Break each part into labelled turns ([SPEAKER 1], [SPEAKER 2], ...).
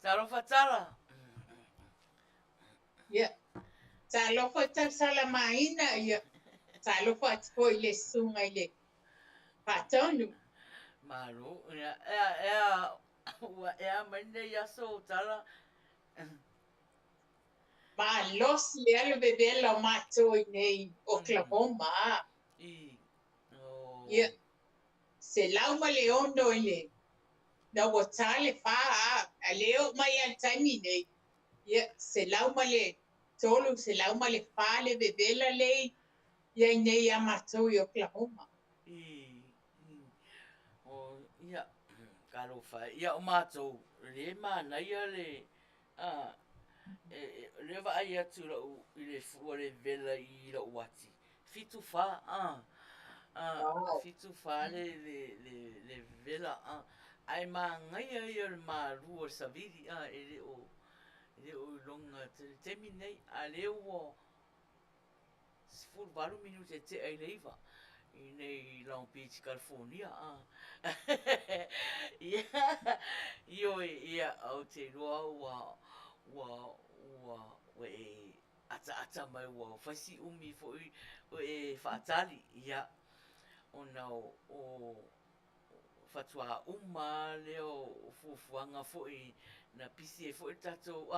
[SPEAKER 1] Talofa Tala.
[SPEAKER 2] Ia, talofa Tausalamaina, ia, talofa atu foi i le susuga i le Faatonu.
[SPEAKER 1] Malo, ia, ea, ea, ua ea mai lenei aso Tala?
[SPEAKER 2] Malosi le alu vevela o matou i nei Oklahoma.
[SPEAKER 1] I, oh.
[SPEAKER 2] Ia, 106 i le, na ua ta le 4, a le oo mai lava i le taimi nei. Ia, 103, 104 le vevela lei i ai nei ia matou i Oklahoma.
[SPEAKER 1] I, o, ia, talofa e. Ia, o matou, le manaia le, a, e, lea vaai atu i lau, i le fua le vevela i lau uati, 74, a, a, 74 le, le, le, le vevela, a, ae manaia ia o le malu o le savili, a, e le o, e le o iloga tele taimi nei, a lea ua 18 minute e tea i le 9 i nei Long Beach, California. Ia, ioe, ia, ou te iloa ua, ua, ua, ua e ataata mai ua fai si umi foi o e faatali, ia, ona o, o, faatoa uma lava lea o fuafuaga foi na pisi ai foi le tatou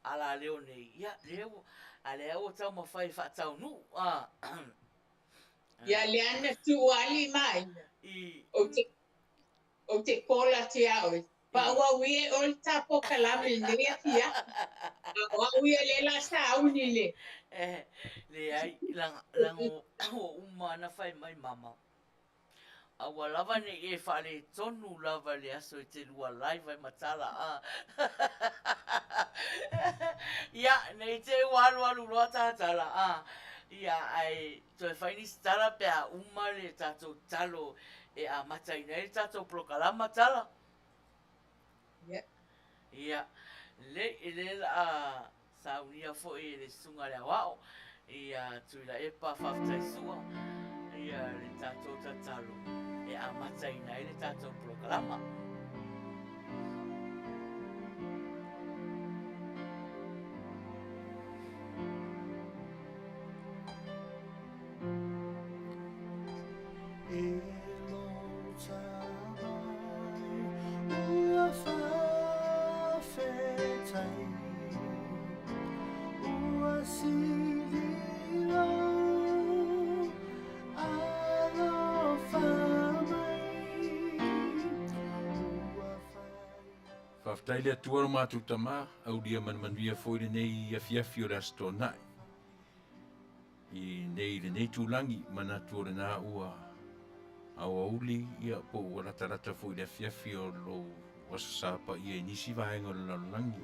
[SPEAKER 1] alaleo nei, ia, lea ua, a lea ua taumafai e faataunuu.
[SPEAKER 2] Ia, lea na tuu alii ma aiga.
[SPEAKER 1] I.
[SPEAKER 2] Ou te call atu ia oe. Faaauau ia e oe le ta polokalame i lenei afiafi. A o au ia lea la sauni i le.
[SPEAKER 1] Leai, leaga ua uma ona fai mai mama. Aua lava ne i e faaletonu lava i le aso e te lua live ai ma Tala a. Ia, ne i te i ua alualu loa ta tala a. Ia, ae toe fai nisi tala pe a uma le tatou tatalo e amataina ai le tatou polokalama Tala.
[SPEAKER 2] Ia.
[SPEAKER 1] Ia, lelei, lea la a Saunia foi e le Susuga le Aoao ia Tuilaepa Faafetai Sua ia le tatou tatalo e amataina ai le tatou polokalama.
[SPEAKER 3] E lou tamai ua faafetai Ua sili lou alofa mai Ua fai
[SPEAKER 4] Faafetai le Atua lo matou Tama, aulia ma le manuia foi lenei afiafi o le Aso Toonai. I nei lenei tūlangi, manatu o lena ua aoauli ia po ua latalata foi i le afiafi o lou Aso Sa paia i nisi vaega o le lalolagi.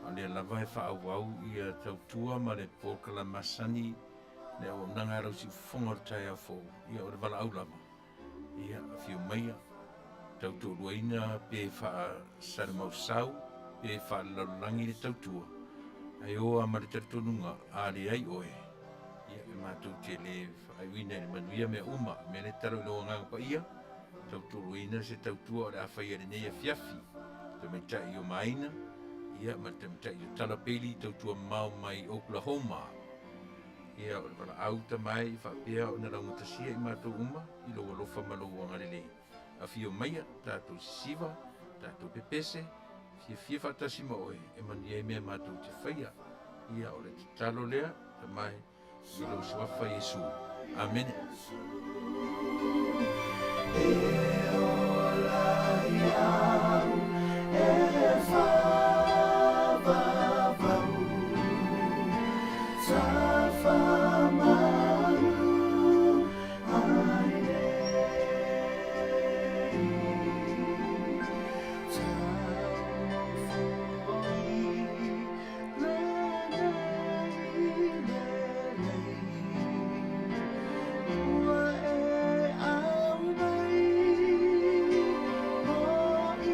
[SPEAKER 4] A o lea lava e faaauau ia tautua ma le polokalame masani le auaunaga a lau siufofoga o le taeao fou, ia o le valaau lava. Ia, afio maia, tautoaluaina pe faa-Salemausau pe faalelalolagi le tautua, ae o a ma le talitonuga, a leai oe, ia, e matou te le faaiuina i le manuia mea uma. O le mea lea e tatalo i lou Agaga Paia, tautoaluaina se tautua o le a faia i lenei afiafi, tamaitai o Maina, ia, ma le tamaitai o Tala Bailey, tautua mamao mai Oklahoma. Ia, o le valaau tamae i faapea ona laugatasia i matou uma i lou alofa ma lou agalelei. Afio maia, tatou sisiva, tatou pepese, fiafia faatasi ma oe e manuia ai mea matou te faia. Ia, o le tatalo lea, tamae, i lou Suafa Iesu. Amene.
[SPEAKER 3] E ola iau e whawawau Tawhamaru ai nei Taufo'i lenei lelei Ua e au mai mo i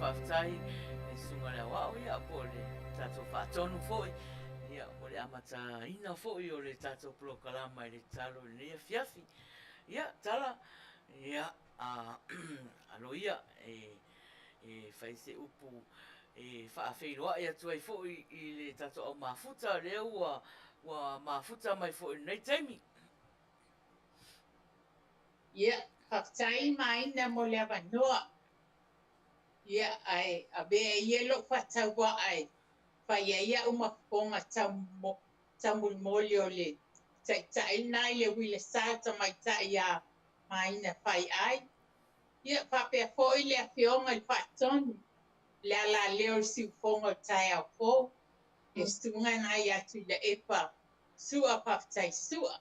[SPEAKER 1] faafetai i le Susuga i le Aoao, ia, po o le tatou faatonu foi, ia, mo le amataina foi o le tatou polokalama i le tatalo i lenei afiafi. Ia, Tala, ia, alo ia e fai se upu e faafeiloai atu ai foi i le tatou au mafuta, lea ua ua mafuta mai foi i lenei taimi.
[SPEAKER 2] Ia, faafetai Maina mo le avanoa. Ia, ae avea ia lou faatauaa e fai ai au ma fofoga taumolimoli o le taitai lena i le uila sa o le tamaitai ia Maina Faiai. Ia, faapea foi le Afioga i le Faatonu, le alaleo o le siufofoga o le taeao fou, le susuga lena ia Tuilaepa Sua Faafetai Sua.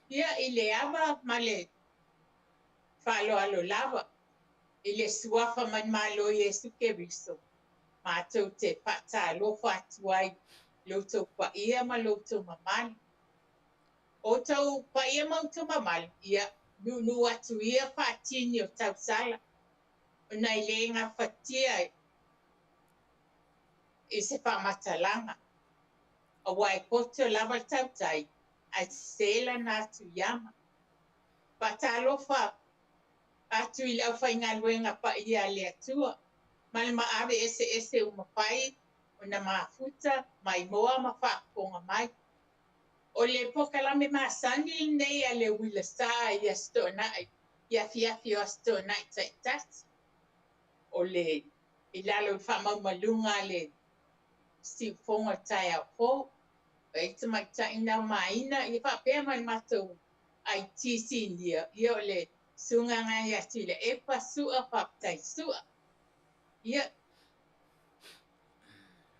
[SPEAKER 2] Ia, i le ava ma le faaaloalo lava i le Suafa manumalo o Iesu Keriso, matou te faatalofa atu ai i lo outou paia ma lo outou mamalu. O outou paia ma outou mamalu, ia, nuunuu atu ia faatini o tausala, ona e le gafatia i se faamatalaga, aua e poto lava le tautai ae sese lana atu iama. Faatalofa atu i le aufaigaluega paia a le Atua ma le maave eseese ua mafai ona mafuta, maimoa ma faafofoga mai. O le polokalame masani lenei a le Uila Sa i Aso Toonai, i afiafi o Aso Toonai taitasi. O le i lalo i le faamaumaluga a le siufofoga o le taeao fou. E ai tamaitai na maina ia faapea ma le matou IT Senior, ia o le Susuga lena ia Tuilaepa Sua Faafetai Sua. Ia,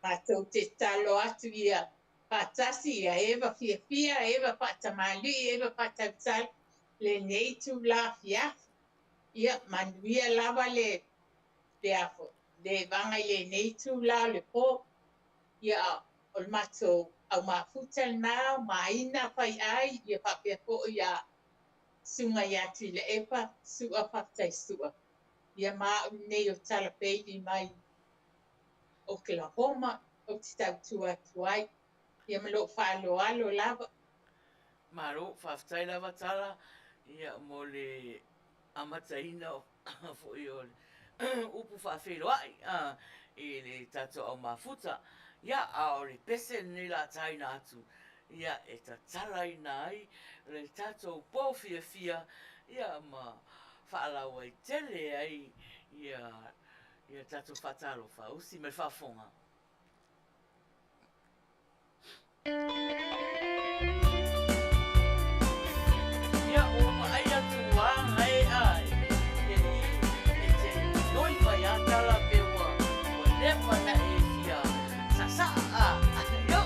[SPEAKER 2] matou te tatalo atu ia faatasi ia eva fiafia, eva faatamalii, eva faatautala lenei itula afiafi. Ia manuia lava le le afo le vaga i lenei itula o le po. Ia o le matou au mafuta lena, o Maina Faiai, ia faapea foi ia Susuga ia Tuilaepa Sua Faafetai Sua. Ia ma au lenei o Tala Bailey mai Oklahoma ou te tautua atu ai. Ia ma lou faaaloalo lava.
[SPEAKER 1] Malo, faafetai lava Tala ia mo le amataina foi o le upu faafeiloai i le tatou au mafuta. Ia, a o le pese lenei la taina atu, ia, e tatalaina ai le tatou po fiafia, ia, ma faalauaitele ai ia le tatou faatalofa usi ma le faafofoga. Ia, ua vaai atu a gae'a e te noi mai a tala pe ua leva ona e fia saasaa a. Io.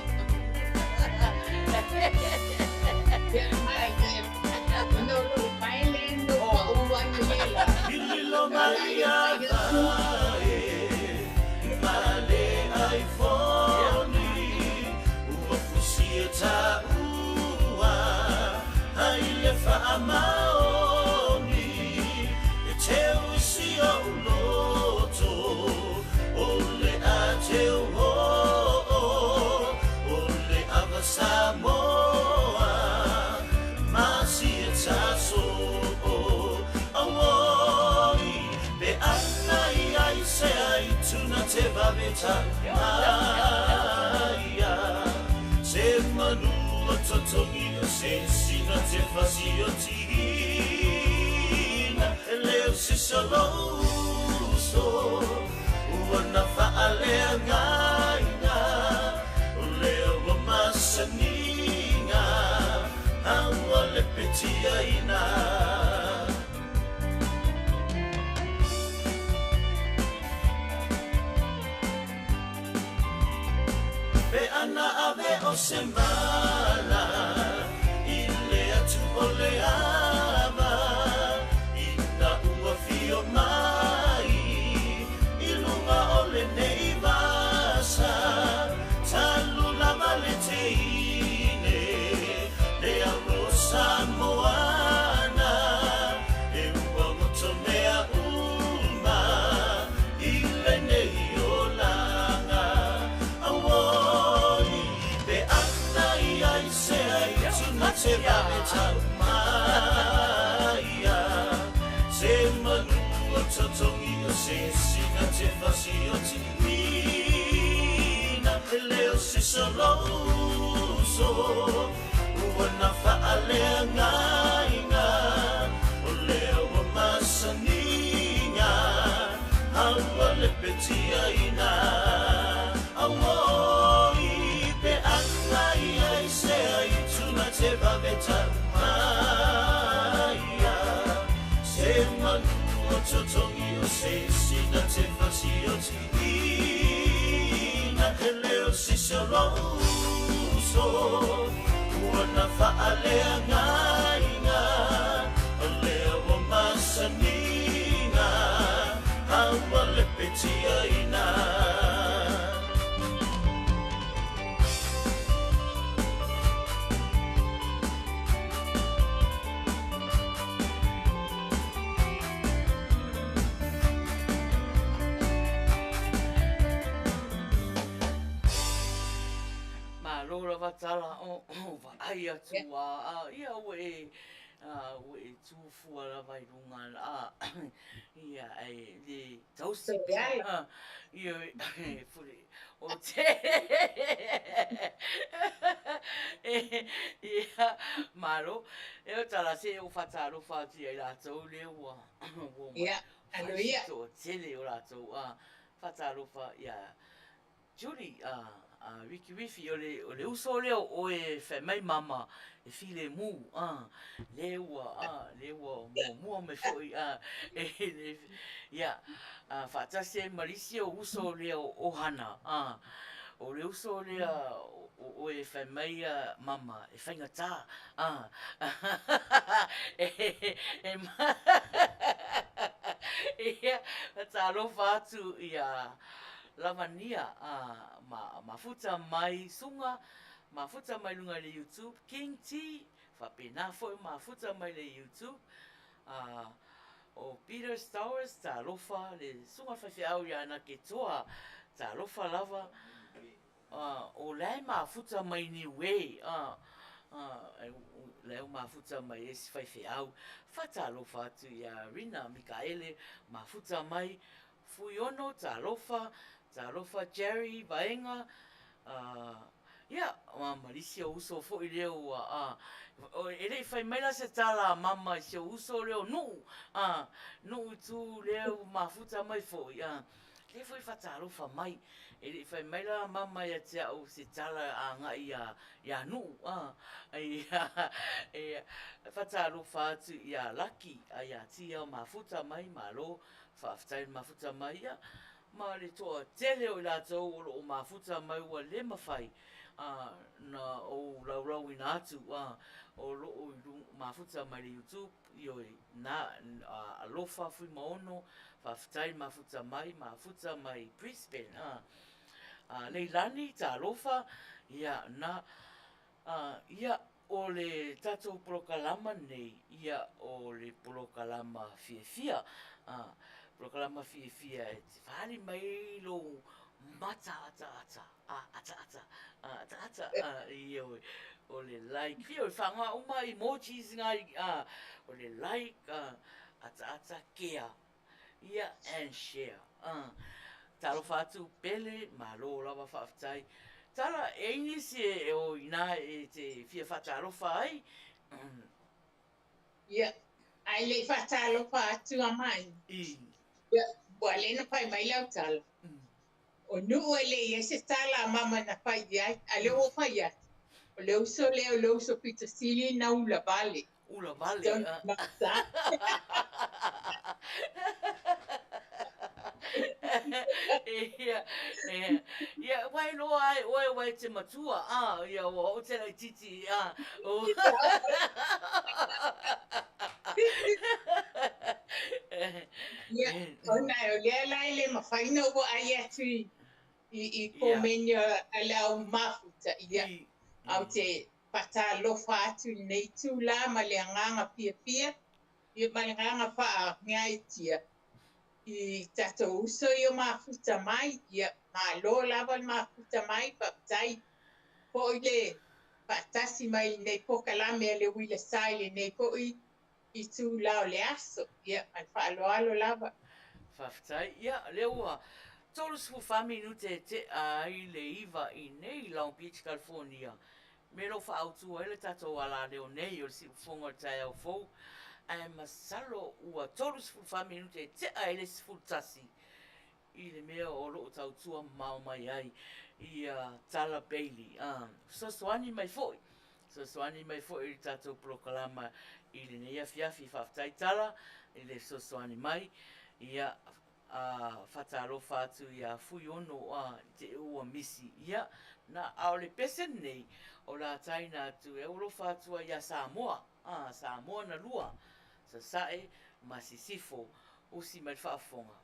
[SPEAKER 3] na te vave tau mai Se manu o totongi o se sina te fasi o tina E leo se salouso Ua na whaalea ngāinga O leo o masaninga Haua le petia ina Auoi pe anga ia i sea i tuna te vave tau maia Se manu o totongi o se sina te fasi o tina E leo si salouso Ua na whaalea ngāinga O leo o masaninga Haua le petia ina.
[SPEAKER 1] Malo lava tala o vaai atu a ia ua e ua e tufua lava i luga a ia e le tausi pea ia e fuli o te ia malo e o tala se o fatalofa atu ia i latou lea ua ua
[SPEAKER 2] Ia, alo ia.
[SPEAKER 1] toatele o latou a fatalofa ia Julie, a Ricky Rifi, o le uso lea o oe fai mai mama e file mu, le ua, le ua muamua mai foi, e, ia, faatasi ai ma le isi o uso lea o Ohana, o le uso lea o oe fai mai mama e faigata, e, ia, talofa atu ia Lavania mafuta mai suga, mafuta mai luga i le YouTube, King T, faapena foi mafuta mai le YouTube, o Peter Stowers, talofa le suga faifeau ia Anaketoa, talofa lava, o lae mafuta mai Niue, lae o mafuta mai esi faifeau, fatalofa atu ia Rina Mikaele, mafuta mai Fuiono, talofa, talofa Jerry, Vaega, ia, ma lisi o uso foi lea ua, e le i fai mai la se tala a mama i si o uso lea o Nuu, Nuu i tu lea ua mafuta mai foi, lea foi fatalofa mai, e le i fai mai la mama ia te au se tala agai ia Nuu, ia, fatalofa atu ia Laki, ia Tia o mafuta mai, malo, faafetai le mafuta mai ia, ma le toatele o i latou o loo mafuta mai ua le mafai na ou laulauina atu o loo mafuta mai le YouTube ioe na alofa Fuimaono faafetai le mafuta mai, mafuta mai Brisbane Leilani talofa ia na ia o le tatou polokalama nei ia o le polokalama fiafia polokalama fiafia e te faaali mai lou mata ataata ataata ataata ioe o le like fia o le faaaoga uma emojis na o le like ataata kea ia and share talofa atu Pele malo lava faafetai tala e ai nisi e o ina e te fia faatalofa ai.
[SPEAKER 2] Ia, ae le i faatalofa atu a mai.
[SPEAKER 1] I.
[SPEAKER 2] Ia, ua le na fai mai lau tala. O Nuu e le i ai se tala a mama na fai i ai, a lea ua fai atu. O le uso lea o le uso pito sili na ula vale.
[SPEAKER 1] Ula vale. Ia, ia, wai loa ai oe wai te matua, ia ua o te laititi,
[SPEAKER 2] Ia, ona o lea la e le mafai na ua ai atu i komeni a le au mafuta, ia, au te fatalofa atu i nei tūlā ma le agaga fiafia, ia ma le agaga faagaitia i tatou uso i o mafuta mai, ia malo lava le mafuta mai, faafetai foi le Faatasi mai i lenei polokalame a le Uila Sa i lenei foi itula o le aso. Ia, ma le faaaloalo lava.
[SPEAKER 1] Faafetai. Ia, o lea ua 34 minute e tea ai le 9 i nei Long Beach, California, me lo o faaautu ai le tatou alaleo nei o le siufofoga o le taeao fou, ae masalo ua 34 minute e tea ai le 11 i le mea o lo o tautua mamao mai ai ia Tala Bailey. Fesoasoani mai foi, fesoasoani mai foi i le tatou polokalama i lenei afiafi. Faafetai Tala i le fesoasoani mai. Ia, faatalofa atu ia Fuiono i te ua misi. Ia, na, a o le pese lenei, o la taina atu e alofa atu ai ia Samoa, Samoa na lua, Sasae ma Sisifo, usi mai le faafofoga.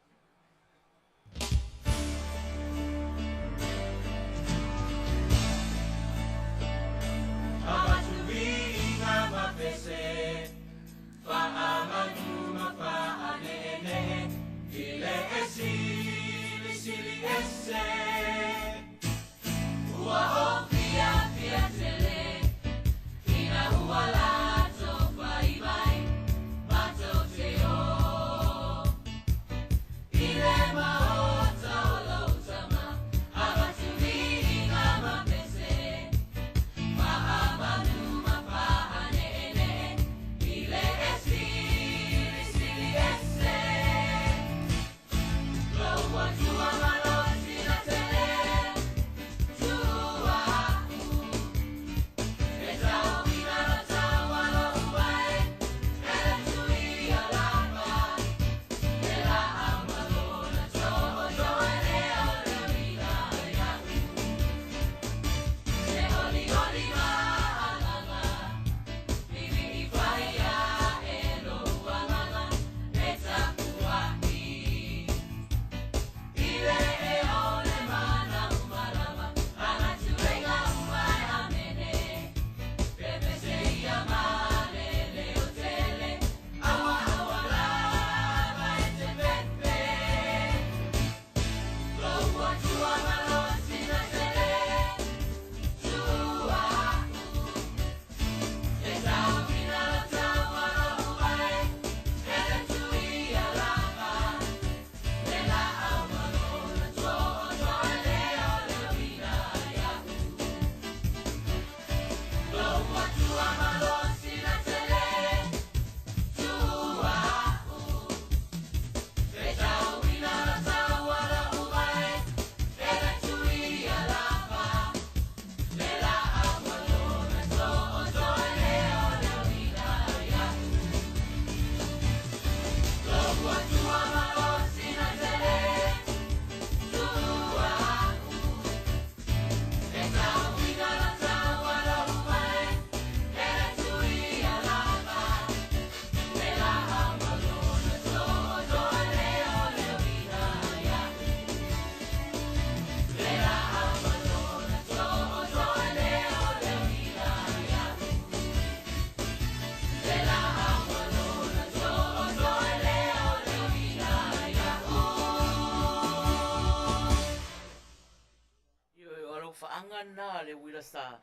[SPEAKER 1] Alofaanga na le uila sa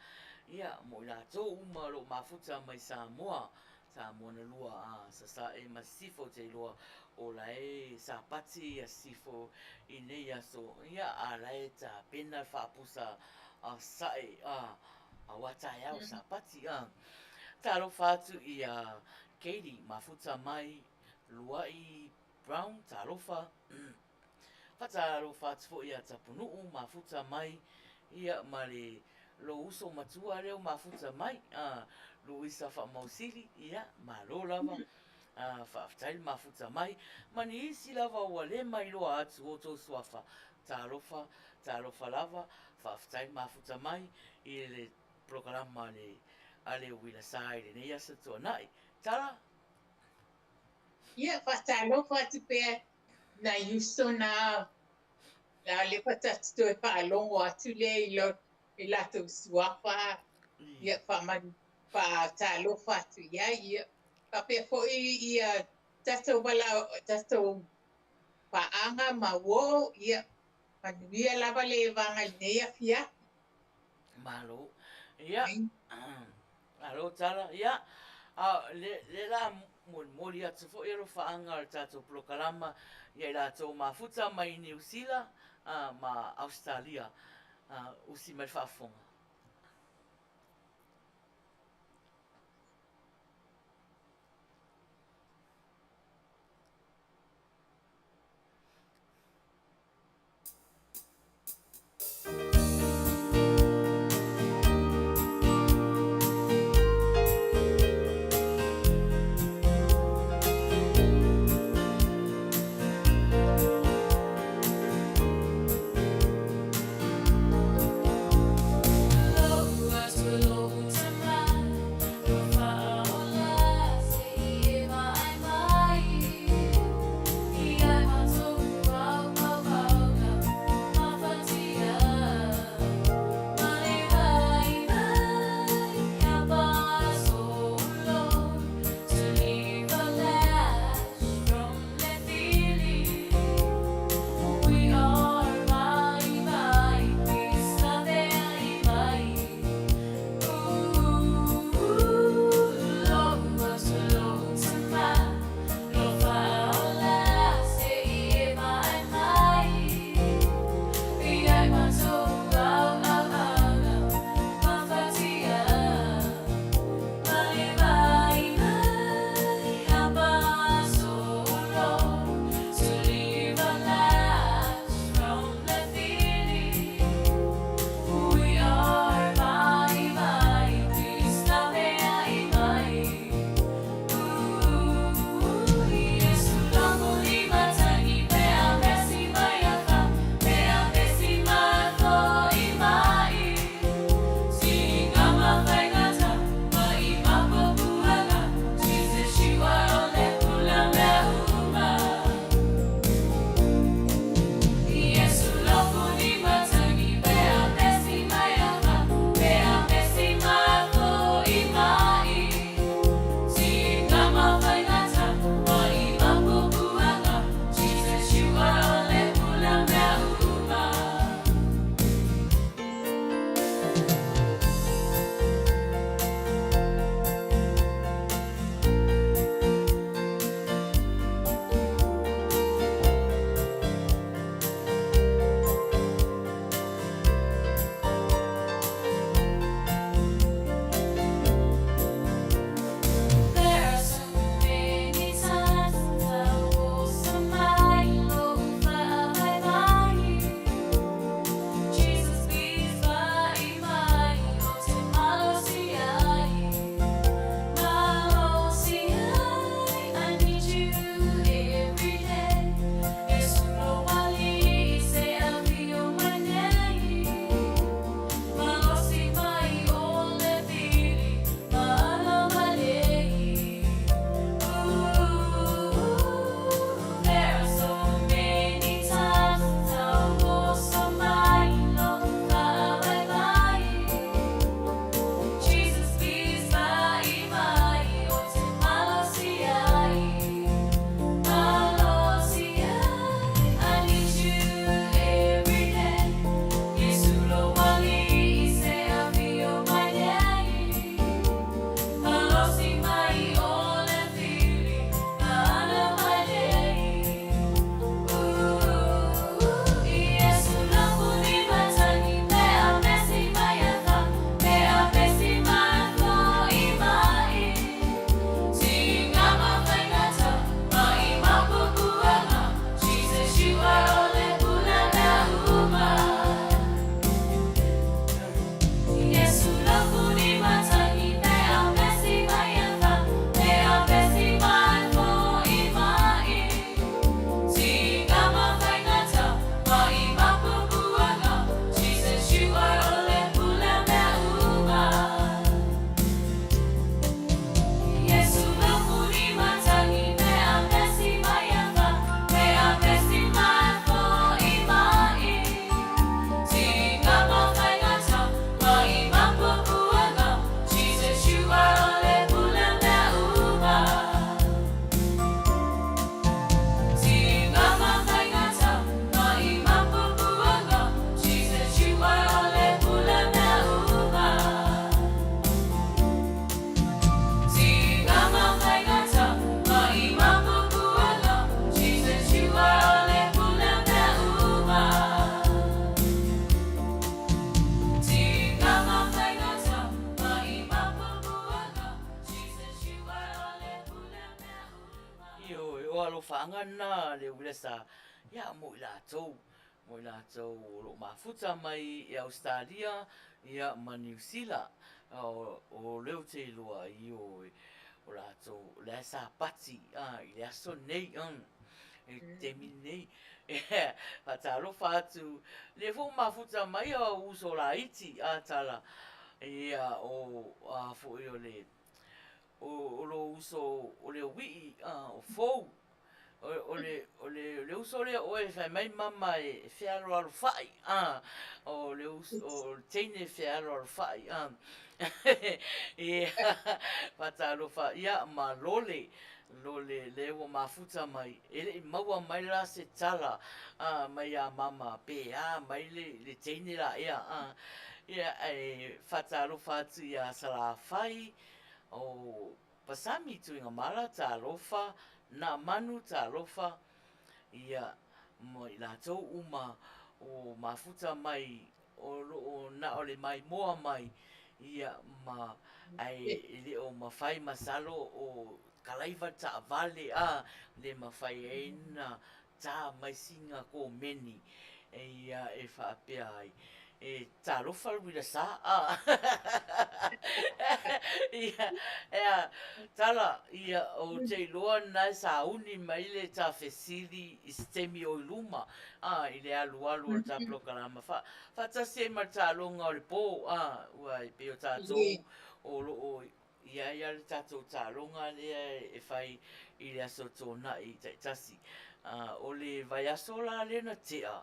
[SPEAKER 1] ia mo i latou uma o lo o mafuta mai Samoa, Samoa na lua, Sasae ma Sisifo te iloa o lae Sapati ia Sisifo i nei aso, ia a lae tapena le faapusa a Sasae aua taeao Sapati. Talofa atu ia Katie mafuta mai Luai Brown, talofa. Faatalofa atu foi ia Tapunuu mafuta mai ia ma le lou uso matua lea ua mafuta mai, Luisa Faamausili, ia malo lava, faafetai le mafuta mai, ma ni isi lava ua le mailoa atu outou suafa, talofa, talofa lava, faafetai le mafuta mai i le polokalama a le Uila Sa i lenei aso tuanai. Tala?
[SPEAKER 2] Ia, faatalofa atu pea nai uso na la le tatou toe faalogo atu lea i lo i latou suafa, ia faatalofa atu i ai, ia faapea foi ia tatou wala tatou paaga ma uo, ia manuia lava le vaga i lenei afiafi.
[SPEAKER 1] Malo. Ia, malo tala. Ia, a o le le la molimoli atu foi alofaaga o le tatou polokalama ia i latou mafuta mai Niu Sila ma Ausetalia. Usi mai le faafofoga. O alofaaga lena le uila sa, ia mo i latou, mo i latou o lo o mafuta mai i Ausetalia ia ma Niu Sila. O lea ou te iloa, ioe, o latou o la e sapati i le aso lenei, i le taimi lenei. Faatalofa atu, lea foi ua mafuta mai ou uso laiti a tala, ia o a foi o le o lou uso o Leuii, o Fou, o le uso lea o oe e fai mai mama e fealoalofai, o le teine e fealoalofai. Ia, faatalofa, ia ma Lole, Lole lea ua mafuta mai, e le i maua mai la se tala mai ia mama pe a mai le teine la ea. Ia, ae faatalofa atu ia Salafai, O Pasami Tuigamala talofa, Namanu talofa, ia ma i latou uma o mafuta mai o lo o na o le maimoa mai, ia ma ae e le o mafai masalo o kalaiva taavale a le mafai ai na ta mai sina komeni ia e faapea ai, e talofa le uila sa a. Ia, ea, tala, ia, ou te iloa lena e sauni mai le ta fesili i se taimi o i luma, a, i le alualu o le ta polokalama fa, faatasi ai ma le taaloga o le po, a, ua e pei o tatou o lo o I ai lava le tatou taaloga lea e fai i le Aso Toonai taitasi. O le vaiaso la lea na tea,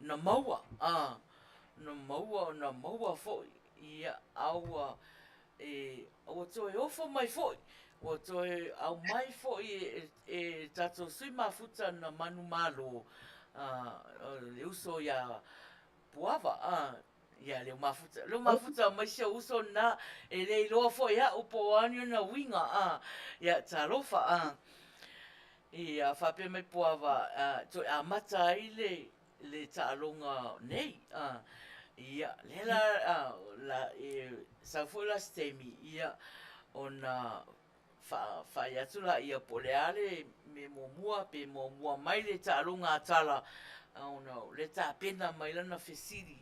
[SPEAKER 1] na maua, na maua, na maua foi, ia, a ua, e, ua toe ofo mai foi, ua toe aumai foi e, e tatou sui mafuta na manumalo, le uso ia Puava, a, ia leo mafuta, leo mafuta mai si ou uso lena, e le iloa foi e a'u po o a ni ona uiga, a, ia talofa, a. Ia faapea mai Puava, a, toe amata ai le, le taaloga nei, a. Ia, lea la, a, la, e sau foi la se taimi, ia, ona Faafai atu laia po o le a le mea muamua pe muamua mai le taaloga a Tala ona o lea e tapena mai lana fesili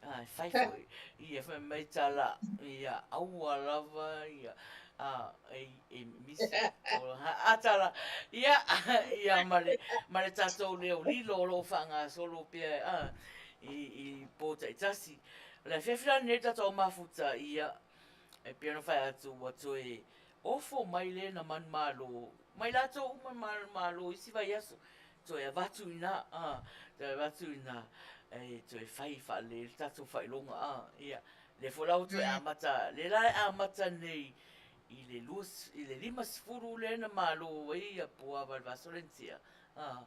[SPEAKER 1] e fai foi ia fai mai Tala ia aua lava ia e misi a Tala ia ia ma le ma le tatou leo lilo o lo o faagasolo pea i po taitasi. O le afiafi la lenei le tatou mafuta ia E pei ona fai atu ua toe ofo mai le na manumalo mai latou uma manumalo isi vaiaso toe avatu i ina a toe avatu i ina e toe fai faalelei le tatou faailoga a ia lea foi la ua toe amata lea la e amata nei i le i le 50 lea na malo ai ia Puava i le vaiaso lea na tea a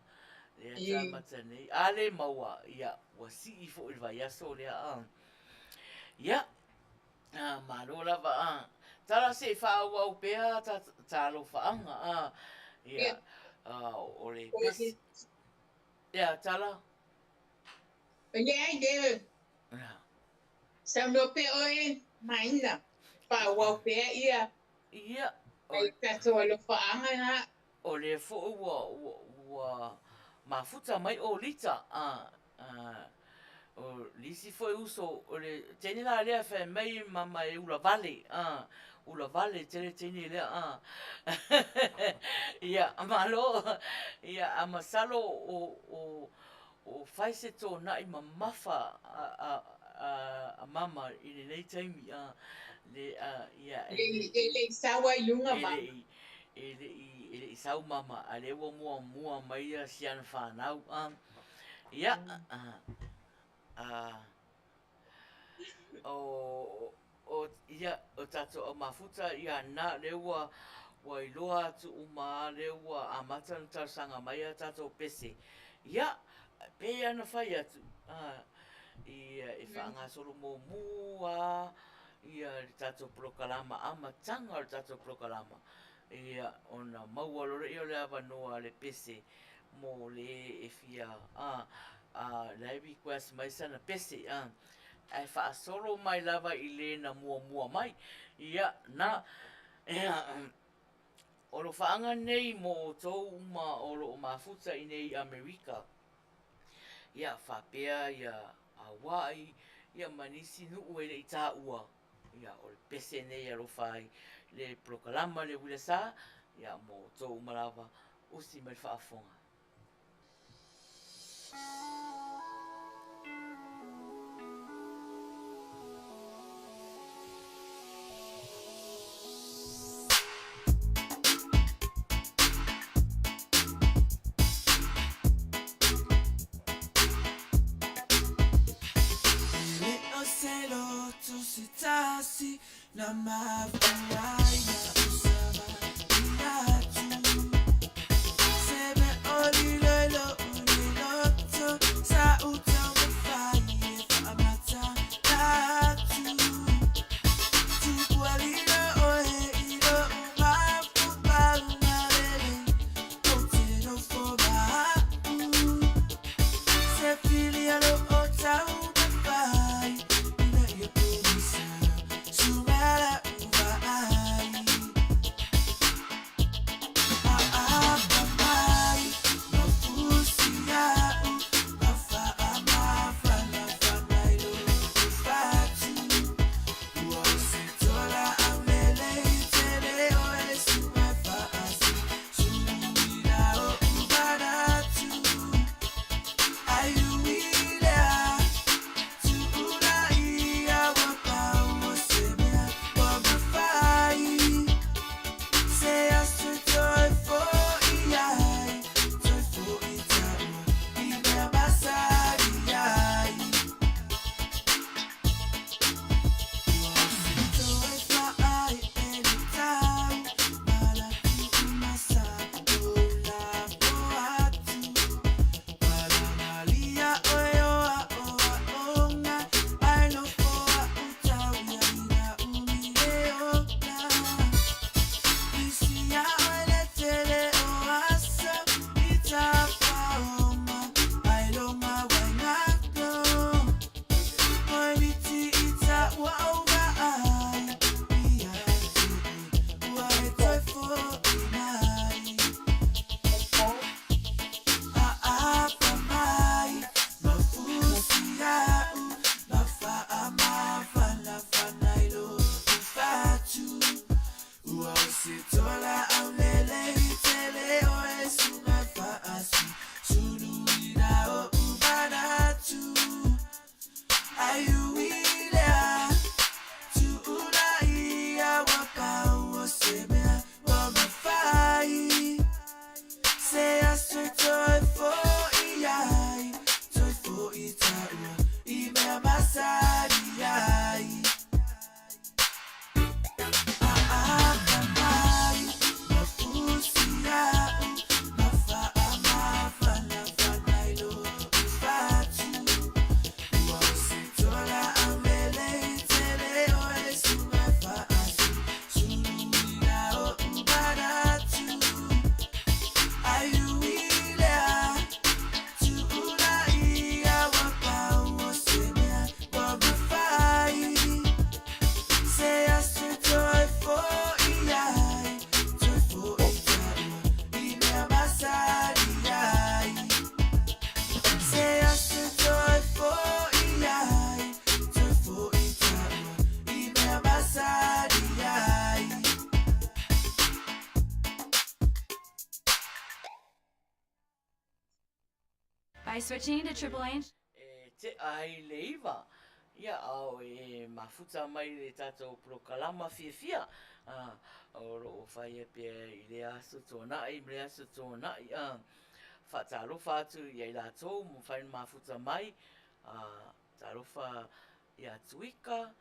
[SPEAKER 1] lea e amata nei a le maua ia ua sii foi i le vaiaso lea a ia Ah, malo lava ah. Tala se i faaauau pea ta talofaaga ah. Ia, ah, o le pesi. Ia, Tala.
[SPEAKER 2] Leai, le.
[SPEAKER 1] Ia.
[SPEAKER 2] Saunoa pea oe, Maina. Faaauau pea ia.
[SPEAKER 1] Ia.
[SPEAKER 2] Ai tatou alofaaga na.
[SPEAKER 1] O lea foi ua, ua, ua mafuta mai o Lita, a, a, o le isi foi uso, o le teine la lea fai mai mama e ula vale, a, ula vale tele teine lea, a. Ia, malo, ia, a masalo o, o, o fai se tona'i mamafa a, a, a, a mama i lenei taimi, a, le, a, ia,
[SPEAKER 2] e le, e le i sau ai luga mama.
[SPEAKER 1] E le i, E le i, e le i sau mama, a lea ua muamua mai ia si ana fanau. A, ia, a, a, o, o, ia, o tatou au mafuta, ia, na, lea ua, ua iloa atu uma a, lea ua amata ona talosaga mai a tatou pese. Ia, pei lava ona fai atu, a, ia, e faagasolo mumu lava ia le tatou polokalama, amataga o le tatou polokalama, ia ona maua loa lea o le avanoa a le pese mo le e fia a, a la e request mai sana pese a, ae faasolo mai lava i le na muamua mai. Ia, na, ia, O alofaaga nei mo outou uma o lo o mafuta i nei i Amerika, ia faapea ia Hawaii, ia ma nisi nuu e le i taua, ia o le pese nei e alofa ai le polokalama le uila sa, ia mo outou uma lava, usi mai le faafofoga.
[SPEAKER 5] By switching to Triple A.
[SPEAKER 1] E tea ai le iva, ia, a e mafuta mai le tatou polokalama fiafia, a, o lo o faia pea i lea aso tuanai ma lea aso tuanai, a, faatalofa atu ia i latou ma mafai ona mafuta mai, a, talofa ia Tuika,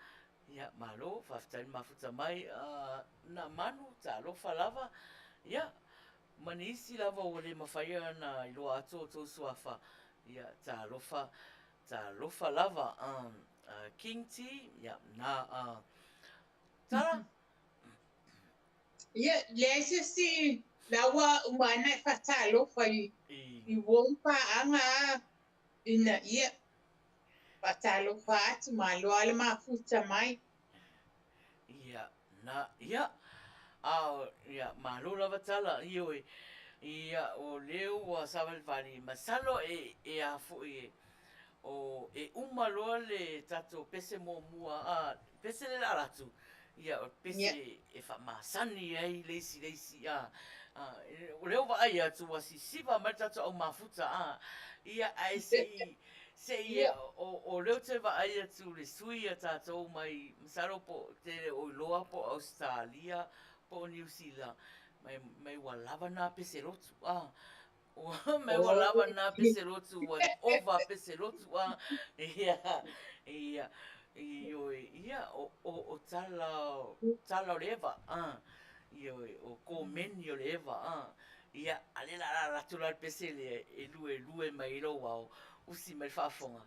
[SPEAKER 1] ia, malo, faafetai le mafuta mai, a, Namanu, talofa lava, ia, Ma nisi lava ua le mafai ona iloa atu outou suafa, ia, talofa, talofa lava, um, King T, ia, na, Tala?
[SPEAKER 2] Ia, leai se isi la ua uma ana e faatalofa i, i uo ma paaga a ina ia faatalofa atu, malo lava le mafuta mai.
[SPEAKER 1] Ia, na, ia. A, ia, malo lava tala, ioe. Ia, o lea ua savalivali, masalo e, e a foi e, o, e uma loa le tatou pese muamua, a, pese le la atu, ia, o pese yeah. e faamasani ai le isi le isi, a, a, o lea ua vaai atu ua sisiva mai le tatou au mafuta, a, ia, ae se i, Se i, o, o lea ou te vaai atu le sui a tatou mai, masalo po o te le o iloa po o Ausetalia po o Niu Sila, mai, mai ua lava nā pese lotu, a. Ua, mai ua lava nā pese lotu, ua ova pese lotu, a. Ia, ia, ioe, ia, o, o, o tala, tala o le eva, a. Ioe, o komeni o le eva, a. Ia, a lea la alu atu la le pese lea e luelue mai ai lou ao, usi mai le faafofoga.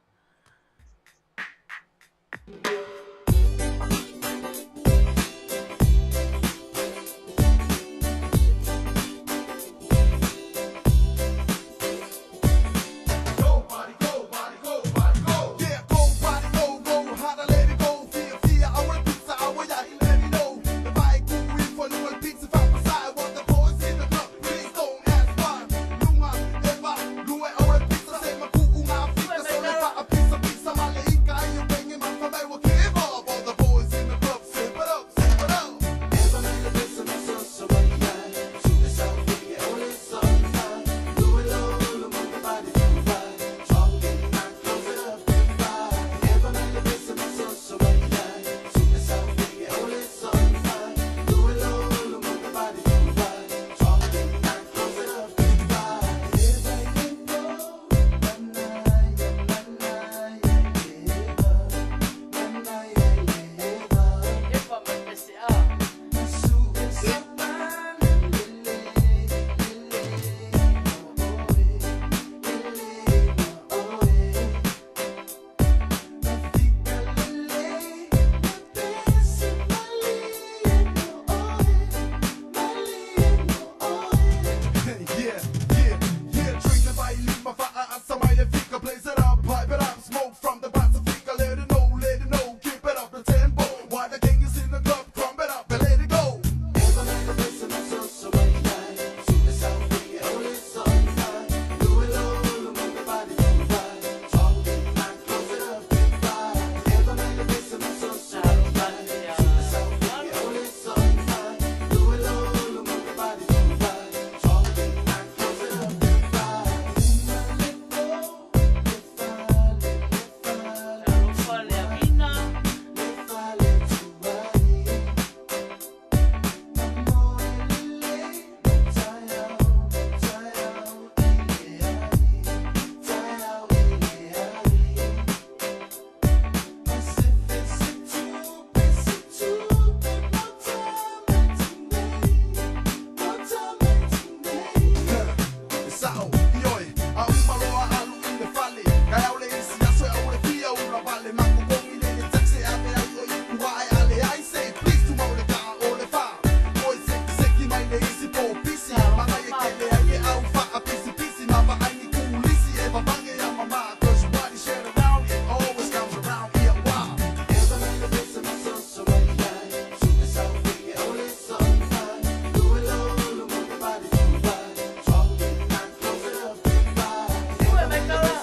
[SPEAKER 1] Efa ma le pese a. Talofa le Avina. Ue mai tala.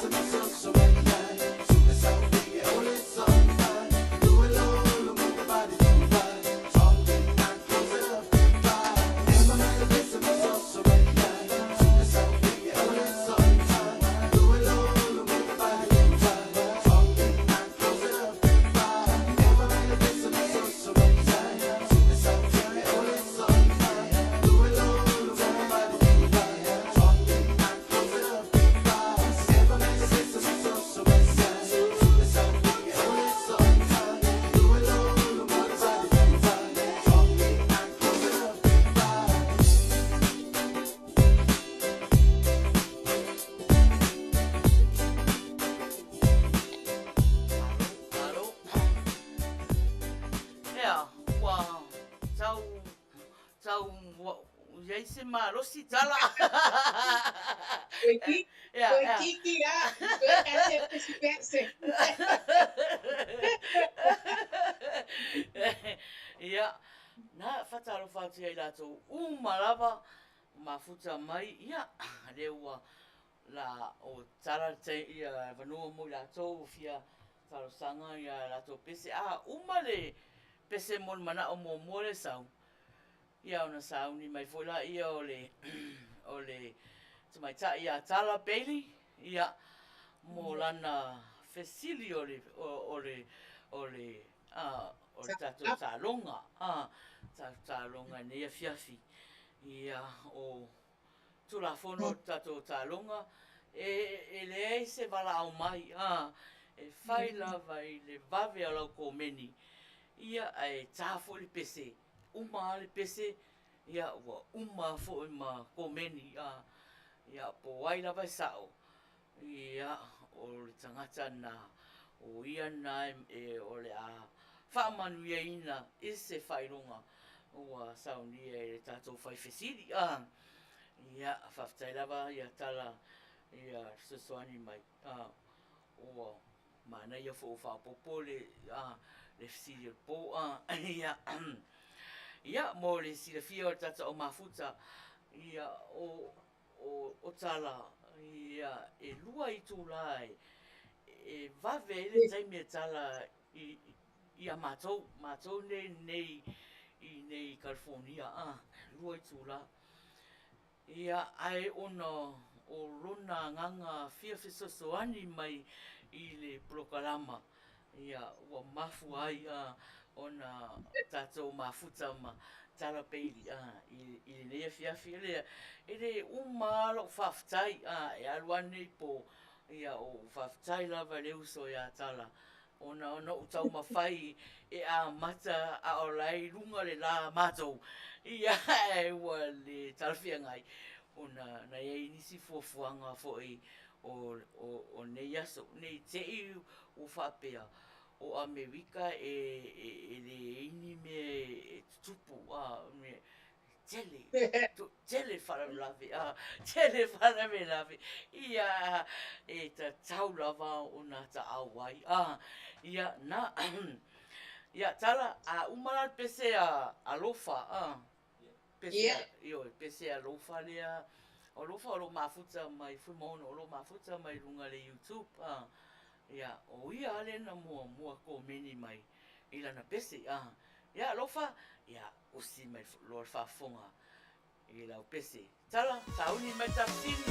[SPEAKER 1] Malo, malo. Ea, ua tau, tau, ua i ai se malosi tala. Ea, ea.
[SPEAKER 2] Toeitiiti lava, toe tasi e pesepese.
[SPEAKER 1] Ia, Na, faatalofa atu ia i latou uma lava ua mafuta mai, ia, lea ua la o tala ia avanoa mo i latou ua fia talosaga ia latou pese. A uma le pese mo le manao muamua lea e sau, ia ona sauni mai foi laia o le o le tamaitai ia Tala Bailey, ia, mo lana fesili o le o le o le a o le tatou taaloga, a, tatou taaloga i lenei afiafi. Ia, o Tulafono o le tatou taaloga, e leai se valaau mai, a, e fai lava i le vave o lau komeni, ia, ae ta foi le pese, uma lava le pese, ia, ua uma foi ma komeni, a, ia, po o ai lava e sao, Ia, o le tagata lena, o ia lena o le a faamanuiaina i se faailoga ua saunia e le tatou fai fesili. A, ia, faafetai lava ia Tala ia fesoasoani mai. A, ua manaia foi ua faaopoopo le, a, le fesili o le po. A, ia, ia, mo le silafia o le tatou au mafuta, ia, o, O Tala, ia, e lua itulā e vave ai le taimi e tala ia matou, matou nei nei i nei i California, a, lua itulā. Ia, ae ona o lona agaga fia fesoasoani mai i le polokalama, Ia, ua mafua ai ona tatou mafuta ma Tala Bailey i lenei afiafi. E le uma lava lou faafetai, e alu lava lenei po, ia ou faafetai lava i le uso ia Tala ona na ou taumafai e amata a o la e i luga le la a matou, ia ae ua le talafeagai ona na i ai nisi fuafuaga foi o nei aso, ne i te i ua faapea o Amerika e leai ni mea e tutupu, a, tele, tele faalavelave, a, tele faalavelave, ia, e tatau lava ona taau ai, a, ia, na, ia, Tala, a uma la le pese a Alofa, a. Pese, ioe, pese alofa lea. O alofa o lo o mafuta mai Fuimaono, o lo o mafuta mai luga le YouTube. A, ia, o ia lava lea na muamua komeni mai i lana pese. A, ia alofa, ia, usi mai loa le faafofoga i lau pese. Tala, sauni mai ta fesili.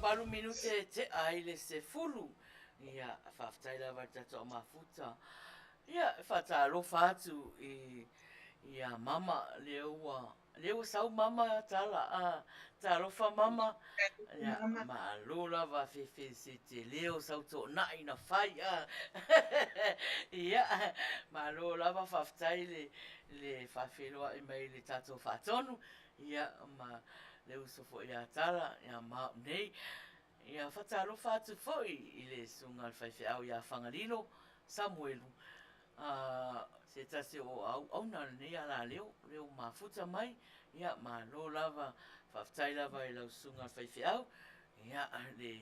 [SPEAKER 1] 8 minute e tea ai le 10. Ia, faafetai lava i le tatou mafuta. Ia, e faatalofa atu i ia mama lea ua lea ua sau mama tala a talofa mama. Ia, malo lava fefe se tele o sau toonai na fai a. Ia, malo lava faafetai le le faafeiloai mai i le tatou faatonu. Ia, ma le uso foi ia Tala, ia Maau nei. Ia, faatalofa atu foi i le susuga a le faifeau ia Fagalilo Samuelu, a, se tasi o auauna o lenei alaleo, leo mafuta mai. Ia, malo lava, faafetai lava i lau susuga a le faifeau, ia, le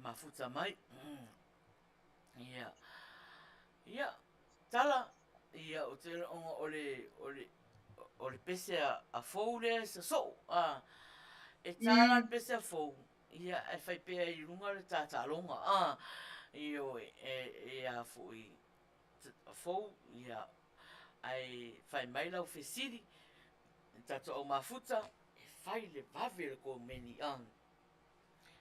[SPEAKER 1] mafuta mai. Ia, ia, Tala, ia, ou te ona o le, o le, o le pese a fou lea e sosoo, a, e tā la le pese a fou, ia, e fai pea i luga le tātāloga, a, ioe, e, e a foi, fou, ia, ae fai mai lau fesili, le tatou au mafuta, e fai le vave le komeni, a.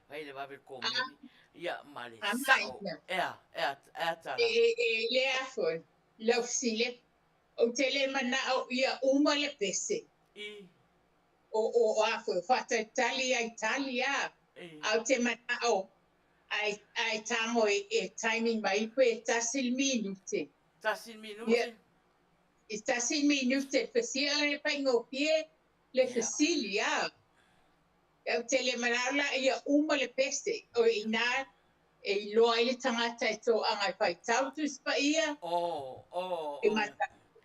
[SPEAKER 1] Fai le vave le komeni. Ia, ma le sao. Ea, ea, ea tala.
[SPEAKER 2] E, e le a foi, lau fesili, ou te le manao ia uma le pese.
[SPEAKER 1] I.
[SPEAKER 2] O, o, o a foi, o faatalitali ai tali a.
[SPEAKER 1] I.
[SPEAKER 2] Ae ou te manao, ae, ae tago e, e timing mai pe tasi le minute.
[SPEAKER 1] Tasi le minute?
[SPEAKER 2] Ia, e tasi le minute, fesia le faigofie le fesili a. Ou te le manao la ia uma le pese, o i inā e iloa ai le tagata e toaga e faitau Tusi Paia, e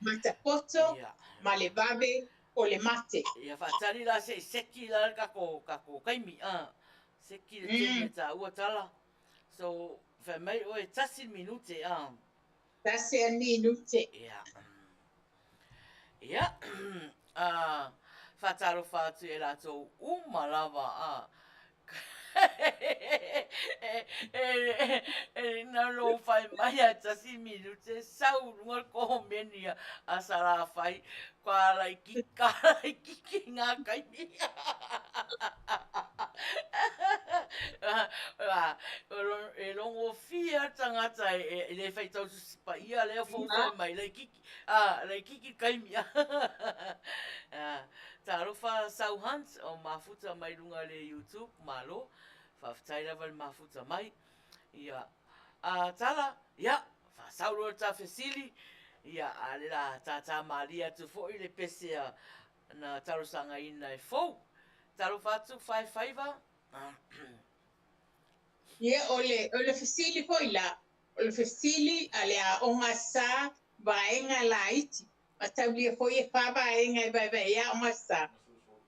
[SPEAKER 2] matapoto ma le vave o le mate.
[SPEAKER 1] Ia faatali la se i seki la le tatou tatou taimi a, seki le taimi e taua tala. So fai mai oe tasi le minute a.
[SPEAKER 2] Tasi a minute.
[SPEAKER 1] Ia. Ia, a, faatalofa atu e latou uma lava a, e na lou fai mai a tasi minute sau luga le komeni a Salafai ka laiki ka laiki ngā kaimi. E rongofia tangata e le whai tau tusi paia lea fou fai mai laiki A, laititi le taimi. A, talofa Sau Hunt o mafuta mai luga i le YouTube, malo. Faafetai lava le mafuta mai. Ia, a, Tala, ia, faasau loa le ta fesili. Ia, a le la tātā mālie atu foi le pese a na talosagaina e fou. Talofa atu, Faefaiva.
[SPEAKER 2] Ia, o le, o le fesili foi la, O le fesili a le aoga sa vaega laiti, mataulia foi e fa vaega e vaevae ai aoga sa.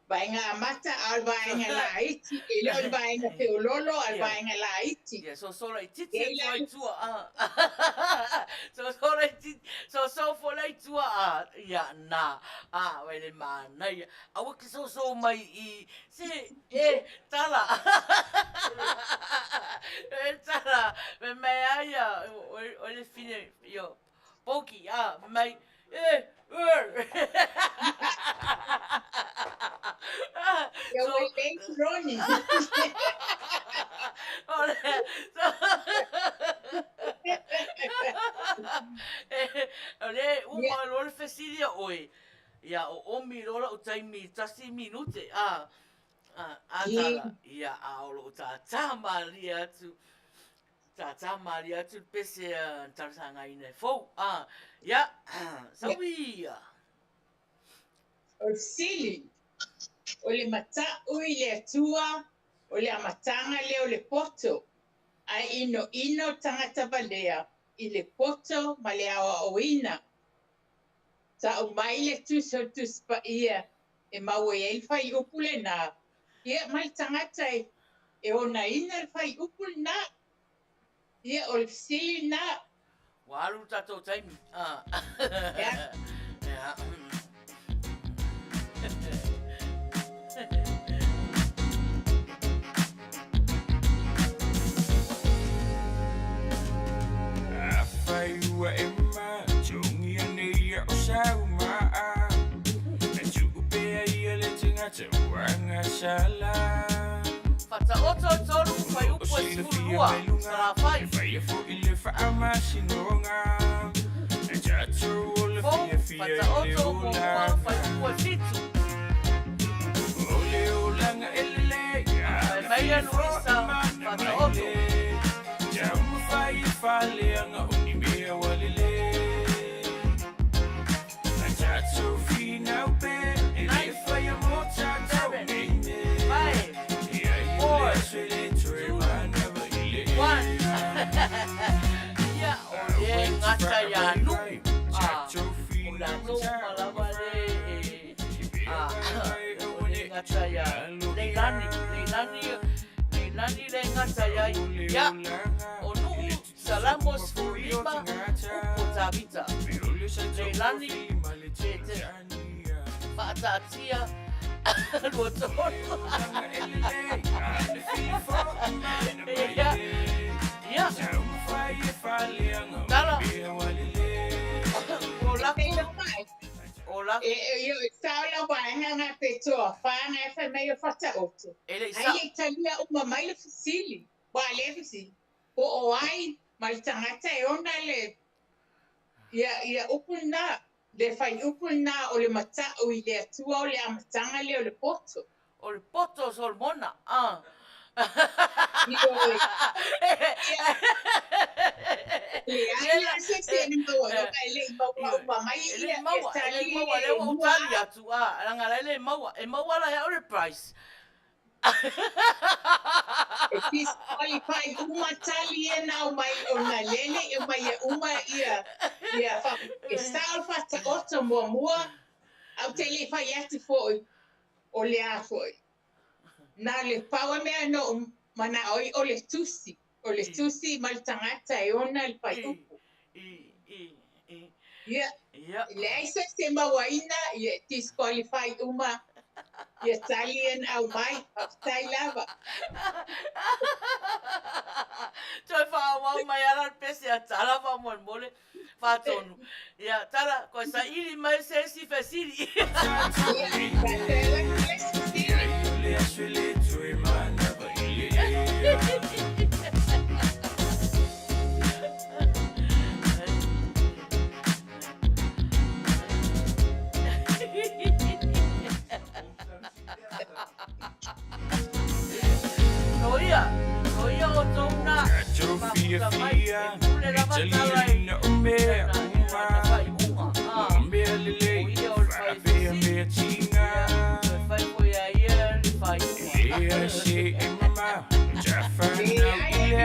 [SPEAKER 2] Vaega amata, a o le vaega laiti, e le o le vaega feololo, a o le vaega laiti.
[SPEAKER 1] Ia, soso laitiiti atu ai i tua, a. Soso laitiiti, soso foi la i tua, a, ia, na, a, wai le manaia. Aua ke soso mai i, se, e, tala. E tala, me mai a ia, o le fine, io, poki, a, me mai, e, e.
[SPEAKER 2] Ia ua lei Ronnie.
[SPEAKER 1] O le, o le uma loa le fesili a oe, Ia oomi loa la'u taimi i tasi minute, a, a, a tala, ia, a o lo'u tātā mālie atu, tātā mālie atu le pese a na talosagaina e fou, a, ia, sau ia.
[SPEAKER 2] O le fesili, o le mata'u i le Atua, o le amataga lea o le poto, ae inoino tagata valea i le poto ma le aoaoina. Tau mai le tusi o le Tusi Paia e maua ai le fuaiupu lenā, ia, ma le tagata e onaina le fuaiupu lenā. Ia, o le fesili lenā.
[SPEAKER 1] Ua alu le tatou taimi.
[SPEAKER 2] Ia.
[SPEAKER 1] Ia.
[SPEAKER 4] Afai ua e matogia nei ia o sau maa, E tuu pea ia le tagata ua gasala.
[SPEAKER 1] Faataoto e tolu fuaiupu e 12, Salafai. Fou, Faataoto muamua fuaiupu e 7. Fai mai ia Luisa, Faataoto. 9, 7, 5, 4, 2, 1. Ia, o le gata iā Nu'u. A, o latou uma lava le e, a, o le gata iā Leilani, Leilani, Leilani le gata iai. Ia, o Nu'u, Salamo 15, upu o Tavita. Leilani, te, te, faataatia, 23. Ia, ia, tala, o lako, o lako.
[SPEAKER 2] E, e, e, sao la vaega nga pe toa whanga e whai mai o Fataoto.
[SPEAKER 1] E le i
[SPEAKER 2] Ai
[SPEAKER 1] sao.
[SPEAKER 2] e talia uma mai le fesili. Ua le fesili. Po o ai ma le tagata e ona le ia ia upu lena, le fuaiupu lena o le mata'u i le Atua o le amataga lea o le poto.
[SPEAKER 1] O le poto o Solomona, a.
[SPEAKER 2] Ioe. Ia, leai la se isi e maua ai, e le i maua uma mai
[SPEAKER 1] E le
[SPEAKER 2] ia
[SPEAKER 1] i maua, e le i
[SPEAKER 2] tali
[SPEAKER 1] maua, lea
[SPEAKER 2] e
[SPEAKER 1] ua ou
[SPEAKER 2] lua.
[SPEAKER 1] tali atu, a, leaga la e le maua. E maua la e au le price.
[SPEAKER 2] E disqualify uma tali ia na aumai ona lele e aumai e uma ia ia fa e sao le faataoto muamua ae ou te le i fai atu foi o le a foi. Na le pau a mea na ou manao ai o le tusi, o le tusi ma le tagata e ona le faaiupu. Ia, leai se isi e mauaina, ia e disqualify uma ia tali ia na aumai. Faafetai lava.
[SPEAKER 1] Toe faaauau mai ala le pese a Tala faamolemole faatonu. Ia, Tala, koe saili mai se isi fesili.
[SPEAKER 2] Ia, faafetai lava le isi fesili.
[SPEAKER 1] Soia, soia outou na mafuta mai e pule lava tala i lana lana faaiuga. A, o ia o le fai fesili, ia, toe fai foi ia ia le faaiuga.
[SPEAKER 2] Leai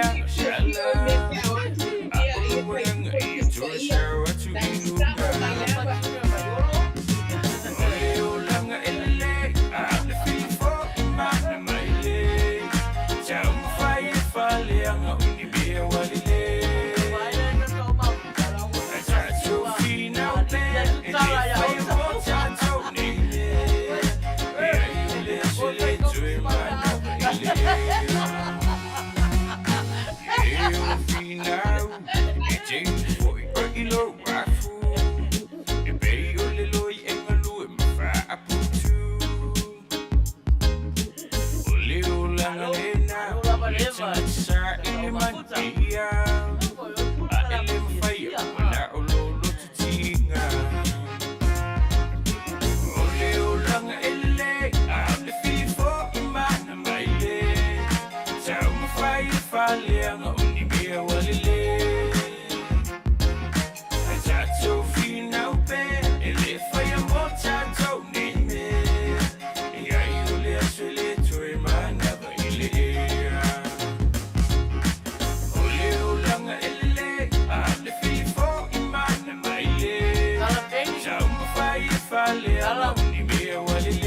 [SPEAKER 2] a ni fiafia o le mea pe ao atu ia ia faaiuga i tusaia. Tali sao mai lava.
[SPEAKER 1] Patino mai olo. Vaai le tau mafuta la ua tasi ua alii atu tala ia outou. Ua fai kopi mai la Malo, malo lava leva e tau mafuta. Foi o pule la fiafia. Tala Peni, tala. O le fesili atu Tapunuu po o ala mai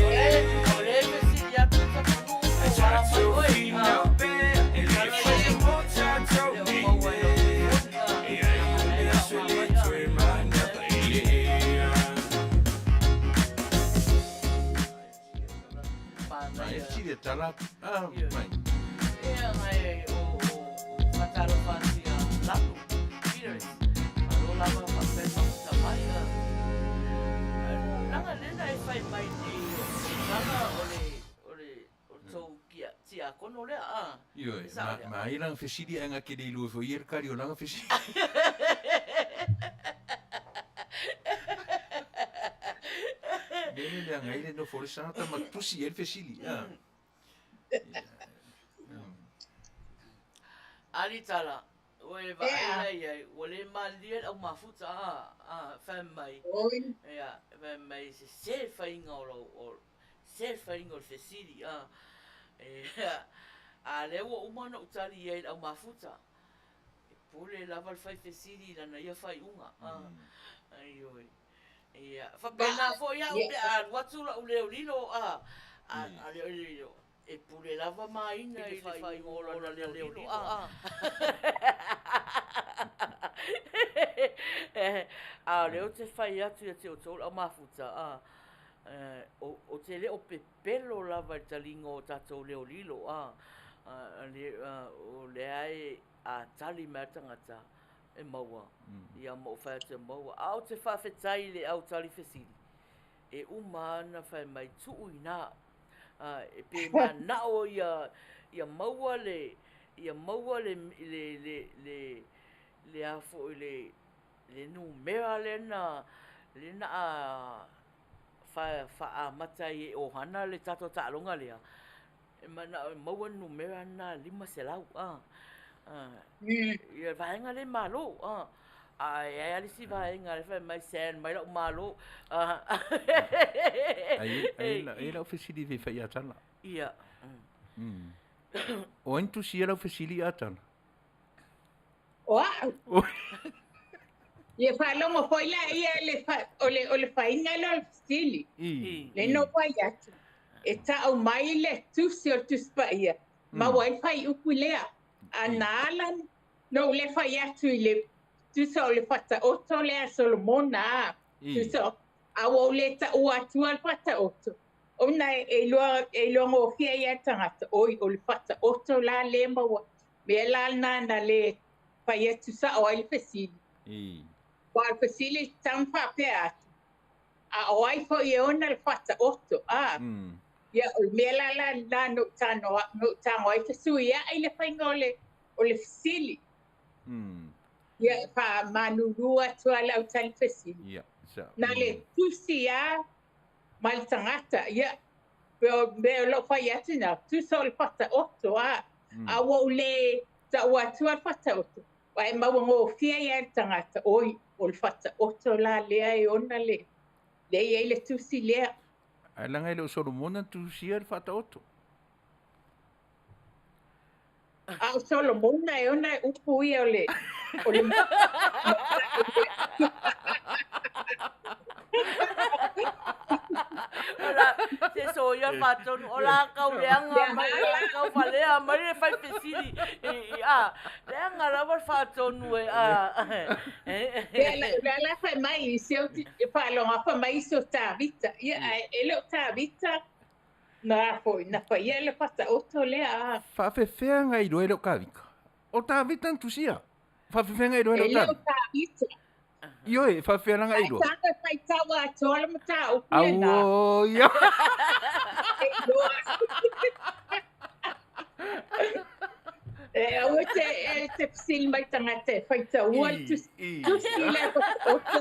[SPEAKER 1] oe. Tala e le o maua i lau telefoni. Leaga la e faaaoga mai.
[SPEAKER 4] Mai
[SPEAKER 1] Manaia.
[SPEAKER 4] e le tala a mai.
[SPEAKER 1] Ia ngai o faatalofa atu ia Lalo Peters. Malo lava faapea mafuta mai. Leaga lea na e fai mai nei o tulaga o le o le o le tou tiakono lea, a.
[SPEAKER 4] Ioe,
[SPEAKER 1] E sao
[SPEAKER 4] ma,
[SPEAKER 1] lea.
[SPEAKER 4] ma ai lana fesili ae na te le iloa foi ia le tali o lana fesili. Mea lea leaga ai le nofo o le isi tagata ma tusi i ai le fesili, a.
[SPEAKER 1] Alitala, ua e vaai la i ai, ua le malilie le au mafuta, a, a, fai mai, ia, fai mai, sese le faiga o lau, o, sese le faiga o le fesili, a, ia, a lea ua uma ona ou tali i ai i le au mafuta, e pule lava le fai fesili i lana ia faaiuga, a, ioe. Ia, faapena foi au pe a alu atu lau leo lilo, a, a, a leo lilo, E pule lava Maina i le faaiuga o lana leo lilo, a. A o lea ou te fai atu ia te outou le au mafuta, a, ou te le o pepelo lava i le taliga o tatou leo lilo, a, o lea e, a tali mai lava le tagata, e maua, ia ma ou fai atu e maua. A ou te faafetai i le au tali fesili, e uma lava ona fai mai, tuu i ina, E pe manao ia ia maua le ia maua le le le le le a foi le le numera lea na lea na a fa faaamata ai e ʻOhana le tatou taaloga lea, e manao e maua le numera lena 500 a. Ia le vaega lea e malo a. A e i ai lava le isi vaega lea fai mai, send mai la'u malo.
[SPEAKER 4] Ai ai lau fesili fia fai ia Tala.
[SPEAKER 1] Ia.
[SPEAKER 4] O ai na tusia lau fesili ia Tala?
[SPEAKER 2] O a'u. Ia faalogo foi la ia le o le o le faiga lea o le fesili. Le na ou fai atu, e ta'u mai le tusi o le Tusi Paia, maua ai le fuaiupu lea. A na ala na ou le fai atu i le tusa o le Faataoto lea a Solomona, a tusa a ua ou le taua atua le Faataoto, ona e iloa e iloa gofie ai le tagata, oi o le Faataoto la lea maua. Mea la lena na le fai atu sa'o ai le fesili. Aua o le fesili e tatau ona faapea atu, a o ai foi e ona le Faataoto, a? Ia, o le mea la la lena na ou tago na ou tago ai fesuia'i le faiga o le o le fesili. Ia, e faamalulu atu lava le au tali fesili.
[SPEAKER 4] Ia, sa.
[SPEAKER 2] Na le tusi lava ma le tagata, ia, pei o mea o lo o fai atu na, tusa o le Faataoto, a, a ua ou le taua atua le Faataoto, aua e maua gofie ai lava e le tagata, oi, o le Faataoto la lea e ona le, lea e i ai le tusi lea.
[SPEAKER 4] Ae leaga e le o Solomona na tusia le Faataoto.
[SPEAKER 2] A o Solomona e ona e upu ia o le o le
[SPEAKER 1] Ola, se soia faatonu, o la kau leaga mai, o la kau falea mai le fai fesili i, i, a, leaga lava le faatonu e, a.
[SPEAKER 2] Lea la, lea la fai mai i se o faalogo fai mai i se o Tavita. Ia, ae e le o Tavita na foi, na faia le Faataoto lea a.
[SPEAKER 4] Faafefea na iloa e le o Tavita? O Tavita na tusia. Faafefea na iloa e le o
[SPEAKER 2] E le o
[SPEAKER 4] Tavita?
[SPEAKER 2] Tavita.
[SPEAKER 4] Ioe, faafefea la na
[SPEAKER 2] Ae
[SPEAKER 4] iloa?
[SPEAKER 2] taga faitau atoa le mataupu lena.
[SPEAKER 4] Auo, ia.
[SPEAKER 2] E iloa. E aua te, e te fesili mai tagata e faitaua le tusi, tusi lea Faataoto,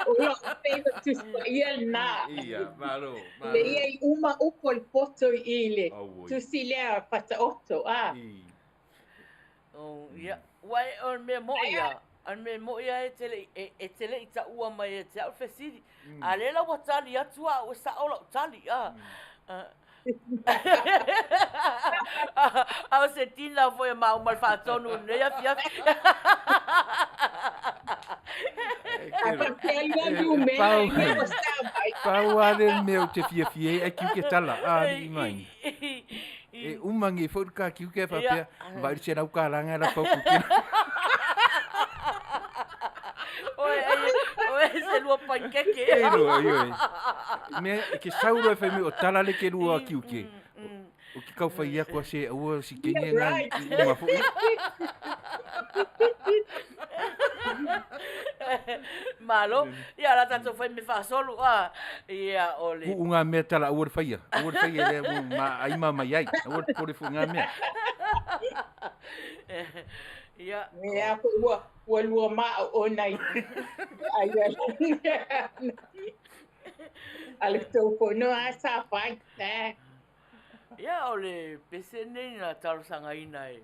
[SPEAKER 2] o lou favorite Tusi Paia lena.
[SPEAKER 4] Ia, malo, malo.
[SPEAKER 2] Le ia i uma upu o le poto i i le
[SPEAKER 4] Auoi.
[SPEAKER 2] tusi lea Faataoto, a.
[SPEAKER 1] Oh, ia, ua e, o le mea mo'i a, o le mea mo'i a e te le i, e, e te le i taua mai ia te au le fesili. A lea la ua tali atu au, e sa'o la'u tali, a. A o se tina foi a maua ma le faatonu i lenei afiafi.
[SPEAKER 2] A faapea lua numera ia ua sa mai.
[SPEAKER 4] Pau lava le mea ou te fiafia ai, ae tiuke tala, a alii mai. E uma nei foi le ta tiuke faapea, vaai le $100 na lafo atu i
[SPEAKER 1] Oe, oe, se lua paikeke.
[SPEAKER 4] E lua, ioe. Mea, e ke sau loa e fai mai o tala le ke lua tiuke. O ke tau fai atu a se aua si kene na i uma foi.
[SPEAKER 1] Malo, ia la tatou fai me faasolo a ia o le
[SPEAKER 4] Uu ngā mea tala aua le faia. Aua le faia lea ua ma ai ma mai ai. Aua le popole foi ngā mea.
[SPEAKER 1] Ia.
[SPEAKER 2] Ia ua ua lua maa o nai ai a le tou fono a sa fai.
[SPEAKER 1] Ia o le pese nei na talosagaina e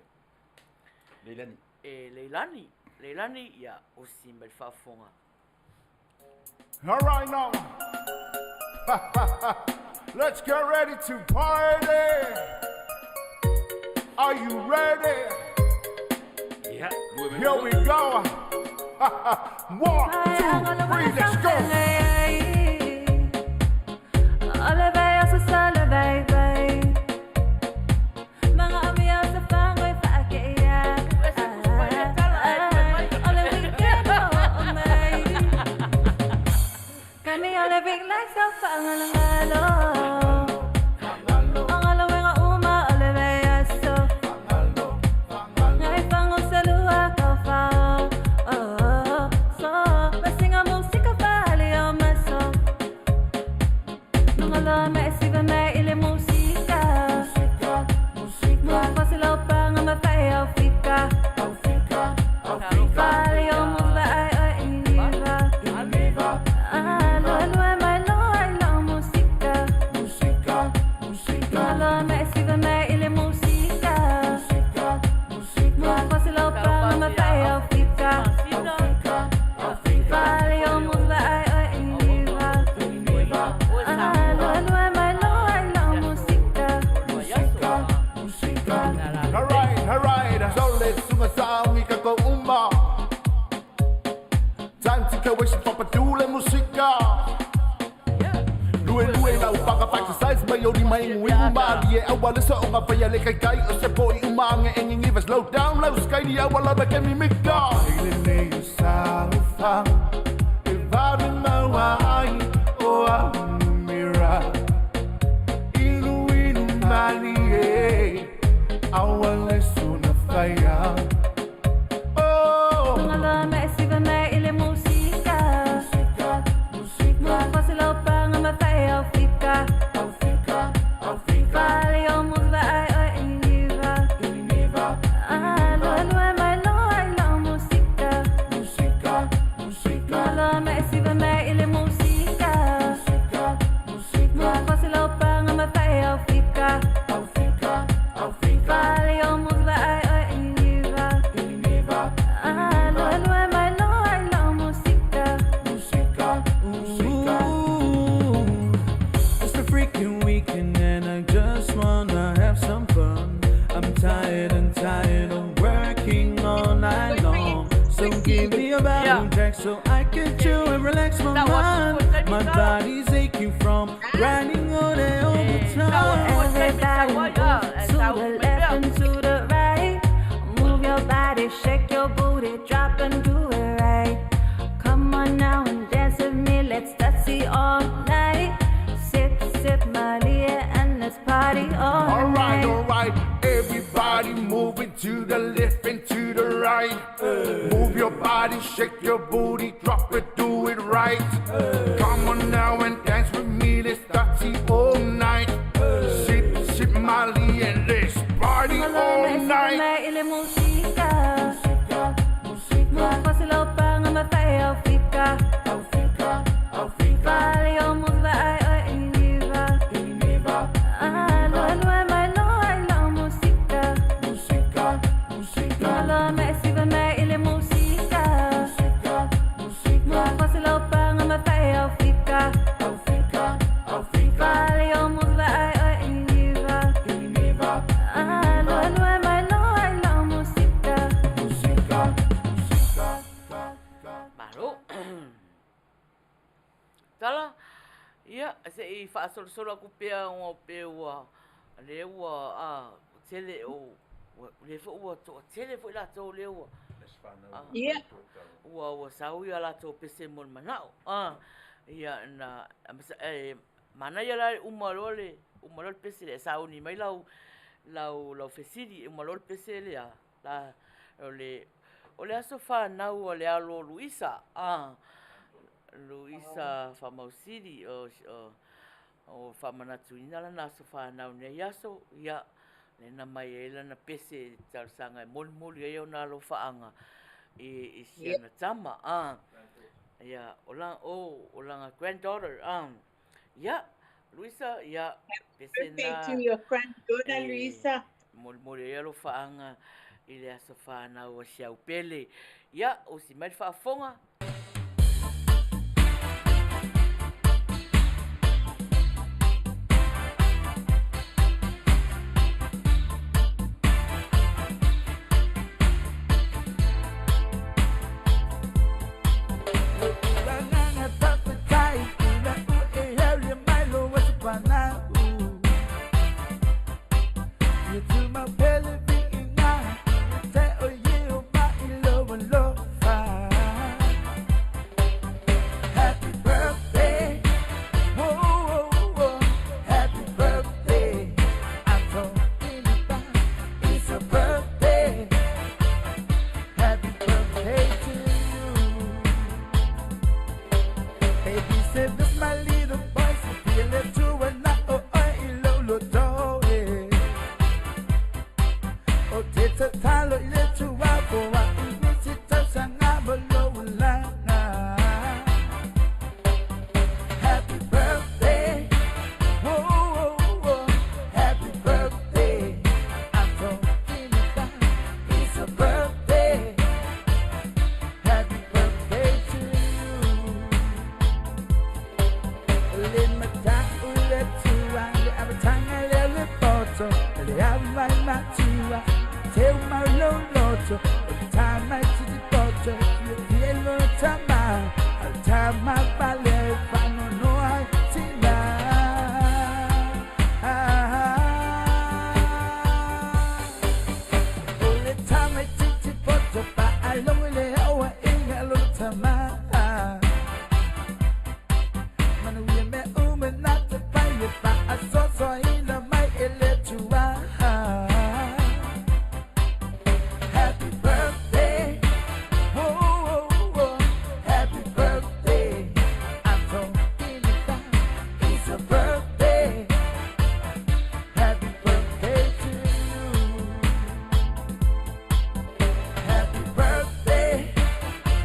[SPEAKER 4] Leilani.
[SPEAKER 1] E Leilani. Leilani, ia osi mai le faafofoga.
[SPEAKER 6] All right now. Let's get ready to party. Are you ready?
[SPEAKER 4] Yeah.
[SPEAKER 6] Here we go. 1, 2, 3, let's go. All right, all right. Sole sunga saungi ka ko uma. Time to ka wish papa dule musika. Lue lue lau paka paka size mai ori mai ngui uma lie awa le sa onga faya le kai kai o se poi uma nge engi ngi slow down lau sky ni awa la ke mi mika. Ile nei o sa ufa. E varu maua ai o a mira. Ilu ilu mali e. Awa le suna faya. Oh.
[SPEAKER 7] It's the freaking weekend and I just wanna have some fun. I'm tired and tired of working all night long. So give me a bottle jack so I can chill and relax my mind. My body's aching from grinding all day all the time.
[SPEAKER 5] Everybody move to the left and to the right. Move your body, shake your booty, drop and do it right. Come on now and dance with me, let's dance all night. Sip, sip, Malia, and let's party all
[SPEAKER 6] All right,
[SPEAKER 5] night.
[SPEAKER 6] all right. Everybody moving to the left and to the right. Move your body, shake your booty, drop it, do it right. Come on now and dance with me. Let's party all night. Sip, sip, Molly, and let's party all night.
[SPEAKER 1] Malo. Tala, ia, se i faasolosolo aku pea o pe ua, le ua, a, tele o, le fo ua to, tele fo ila to le ua.
[SPEAKER 2] Ia.
[SPEAKER 1] Ua ua sau ia latou pese mo le manao. A, ia na, e, manaia la le uma loa le, uma loa le pese lea, e sauni mai lau, lau, lau fesili, e uma loa le pese lea, la, o le, o le aso fanau o le alo o Luisa, a Luisa Faamausili, o o faamanatuina lana aso fanau i lenei aso, ia, lea na aumai ai lana pese talosaga e molimoli ai ona alofaaga i si ana tama, a ia, o la, o, o lana granddaughter, a ia, Luisa, ia, pese
[SPEAKER 2] Birthday
[SPEAKER 1] na
[SPEAKER 2] to your granddaughter,
[SPEAKER 1] e
[SPEAKER 2] Luisa.
[SPEAKER 1] molimoli ai alofaaga i le aso fanau o si au pele. Ia, usi mai le faafofoga.
[SPEAKER 7] Happy birthday, whoa, whoa, whoa. Happy birthday. I'm talking about it's a birthday. Happy birthday to you. Baby said this my little boy, so feel it to and I oh I lo lo do eh. Oh teta talo le to wa po wa ni si ta sa nga bo lo la na. Happy birthday. Whoa, whoa, whoa. Happy birthday. I'm talking about it's a birthday. Happy birthday to you. Le mata o le tua, le abatanga le le poto, le amai matua, te uma lo loto, o tama ti di poto, le fielo tama, al tama vale fano no ai tina. O le tama ti ti poto pa along le awa inga lo tama. Manuia me ume na te pai e pa a so so ina mai e le tua. Happy birthday, whoa, whoa, whoa. Happy birthday, I'm talking about it's a birthday. Happy birthday to you. Happy birthday.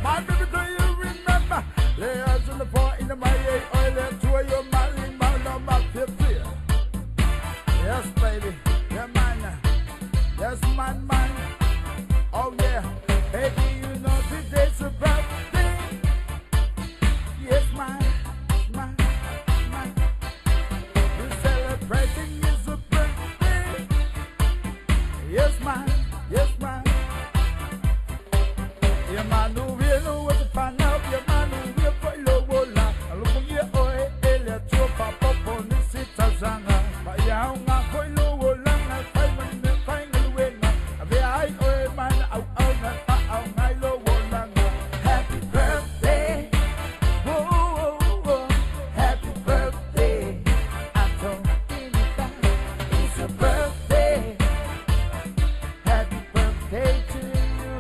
[SPEAKER 7] My baby, do you remember? Lay eyes on the floor in the my oil and to your money, my no my 50. Yes, baby, yeah, man. Yes, man, man. Oh yeah, baby, you know today's a birthday. Yes, man, man, man. We're celebrating is a birthday. Yes, man, yes, man. Ia manu ia no e te whanau, ia manu ia po i lo wola. A loko ia oe e le atua papopo ni si tausanga. Pa ia au ngā koi lo wola ngā whai mani me whai ngā luenga. A vea ai oe mana au au ngā wha au ngai lo wola ngā. Happy birthday, whoa, whoa, whoa. Happy birthday, I'm talking about it's a birthday. Happy birthday to you.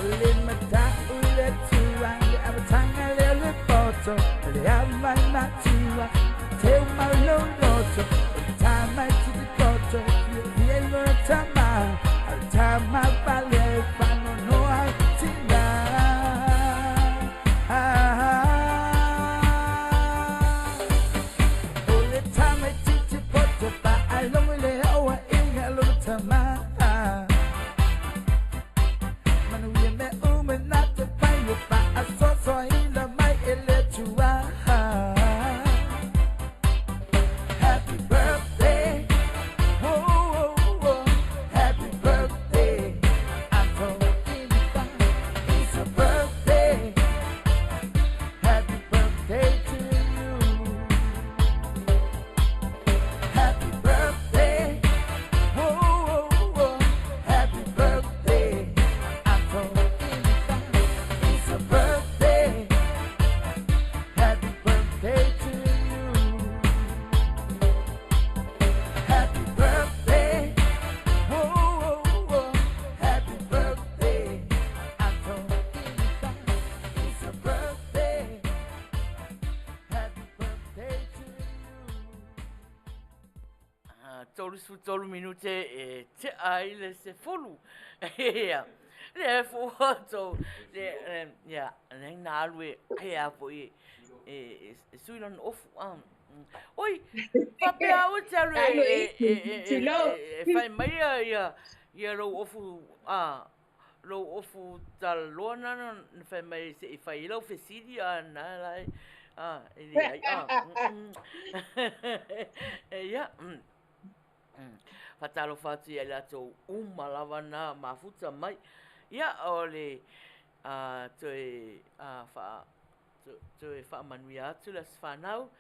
[SPEAKER 7] Le mata o le tua, le abatanga le le poto, le amai matua, te uma lo loto, o tama ti di poto, le fielo tama, al tama vale fano no ai tina. O le tama ti ti poto pa along le awa inga lo tama. Manuia me ume na te pai o pa a so so ina mai e le tua. Happy birthday.
[SPEAKER 1] 33 minute e tea ai le 10. Ia, le fua tou, le, ia, le na alu e, e a foi e, e sui lona ofu. Oi, faapea au e te alu e, e, e, e, e fai mai ia, ia, ia lou ofu, a, lou ofu talaloa na na fai mai se i fai ai lau fesili a na la e a e leai a ia faatalofa atu ia i latou uma lava na mafuta mai ia o le a toe a faa Toe faamanuia atu le Aso Fanau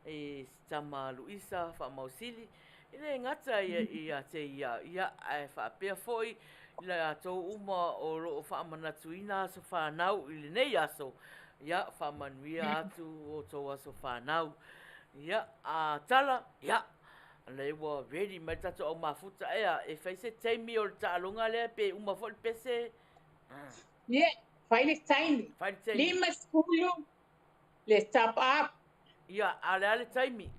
[SPEAKER 1] i si tama Luisa Faamausili, e le gata ia te ia, ia ae faapea foi i latou uma o lo o faamanatuina aso fanau i lenei aso, ia faamanuia atu outou aso fanau. Ia, a tala, ia, lea ua ready mai le tatou au mafuta ea, e fai se taimi o le taaloga lea pe uma foi le pese.
[SPEAKER 2] Ia, fai le taimi.
[SPEAKER 1] Fai le taimi.
[SPEAKER 2] 50 le top up.
[SPEAKER 1] Ia, a o le a le taimi?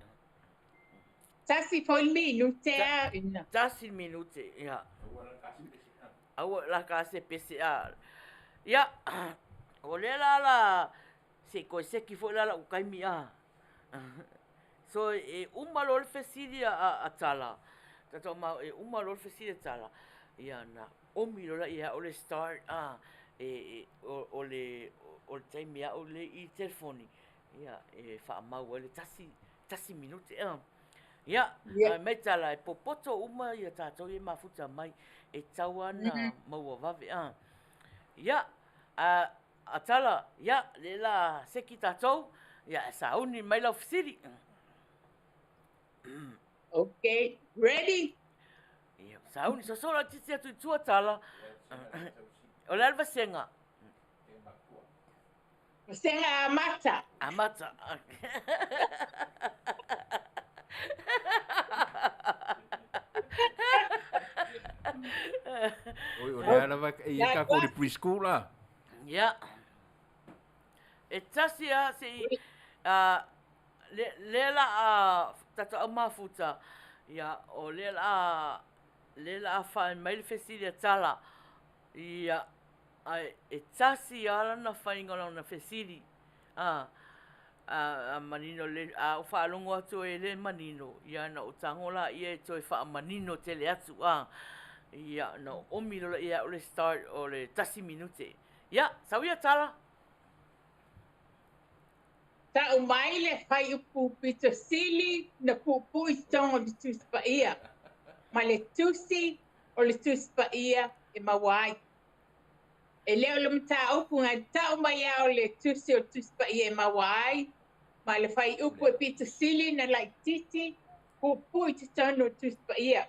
[SPEAKER 2] Tasi foi le minute a ina.
[SPEAKER 1] Tasi le minute, ia. Aua la ka se pese a. Ia, o lea la la se koe seki foi la lau taimi a. So e uma loa le fesili a Tala, tatou mau e uma loa le fesili a Tala, ia na omi loa lea ia au le start a, e, o le, o le taimi a'u le i telefoni, ia e faamau ai le tasi, tasi minute a. Ia, yeah. Mai Tala, e popoto uma ia tatou ia e mafuta mai, e tatau lava ona maua vave a. Ia, a, A Tala, ia, lea la seki tatou, ia, e sauni mai lau fesili.
[SPEAKER 2] Ok, ready?
[SPEAKER 1] Ia, sauni, soso laitiiti atu i tua, Tala. O le a le vasega?
[SPEAKER 2] Vasega amata.
[SPEAKER 1] Amata.
[SPEAKER 4] Oi, o lea lava e ia tatou i le preschool la.
[SPEAKER 1] Ia. E tasi a se i, a, le, le la a tatou au mafuta, ia, o le la a, le la a whae mai le fesili a Tala, ia, ae e tasi a lana whainga o lana fesili, a, a, a manino le, a ou faalogo atu e le manino, ia na ou tago laia e toe faamanino tele atu, a, ia, na oomi loa ia au le start o le tasi minute. Ia, sau ia Tala.
[SPEAKER 2] Tau mai le fuaiupu pito sili na puupuu i totonu o le Tusi Paia, ma le tusi o le Tusi Paia e maua ai. E le o le mataupu na tau mai lava o le tusi o le Tusi Paia e maua ai, ma le fuaiupu e pito sili na laitiiti puupuu i totonu o le Tusi Paia.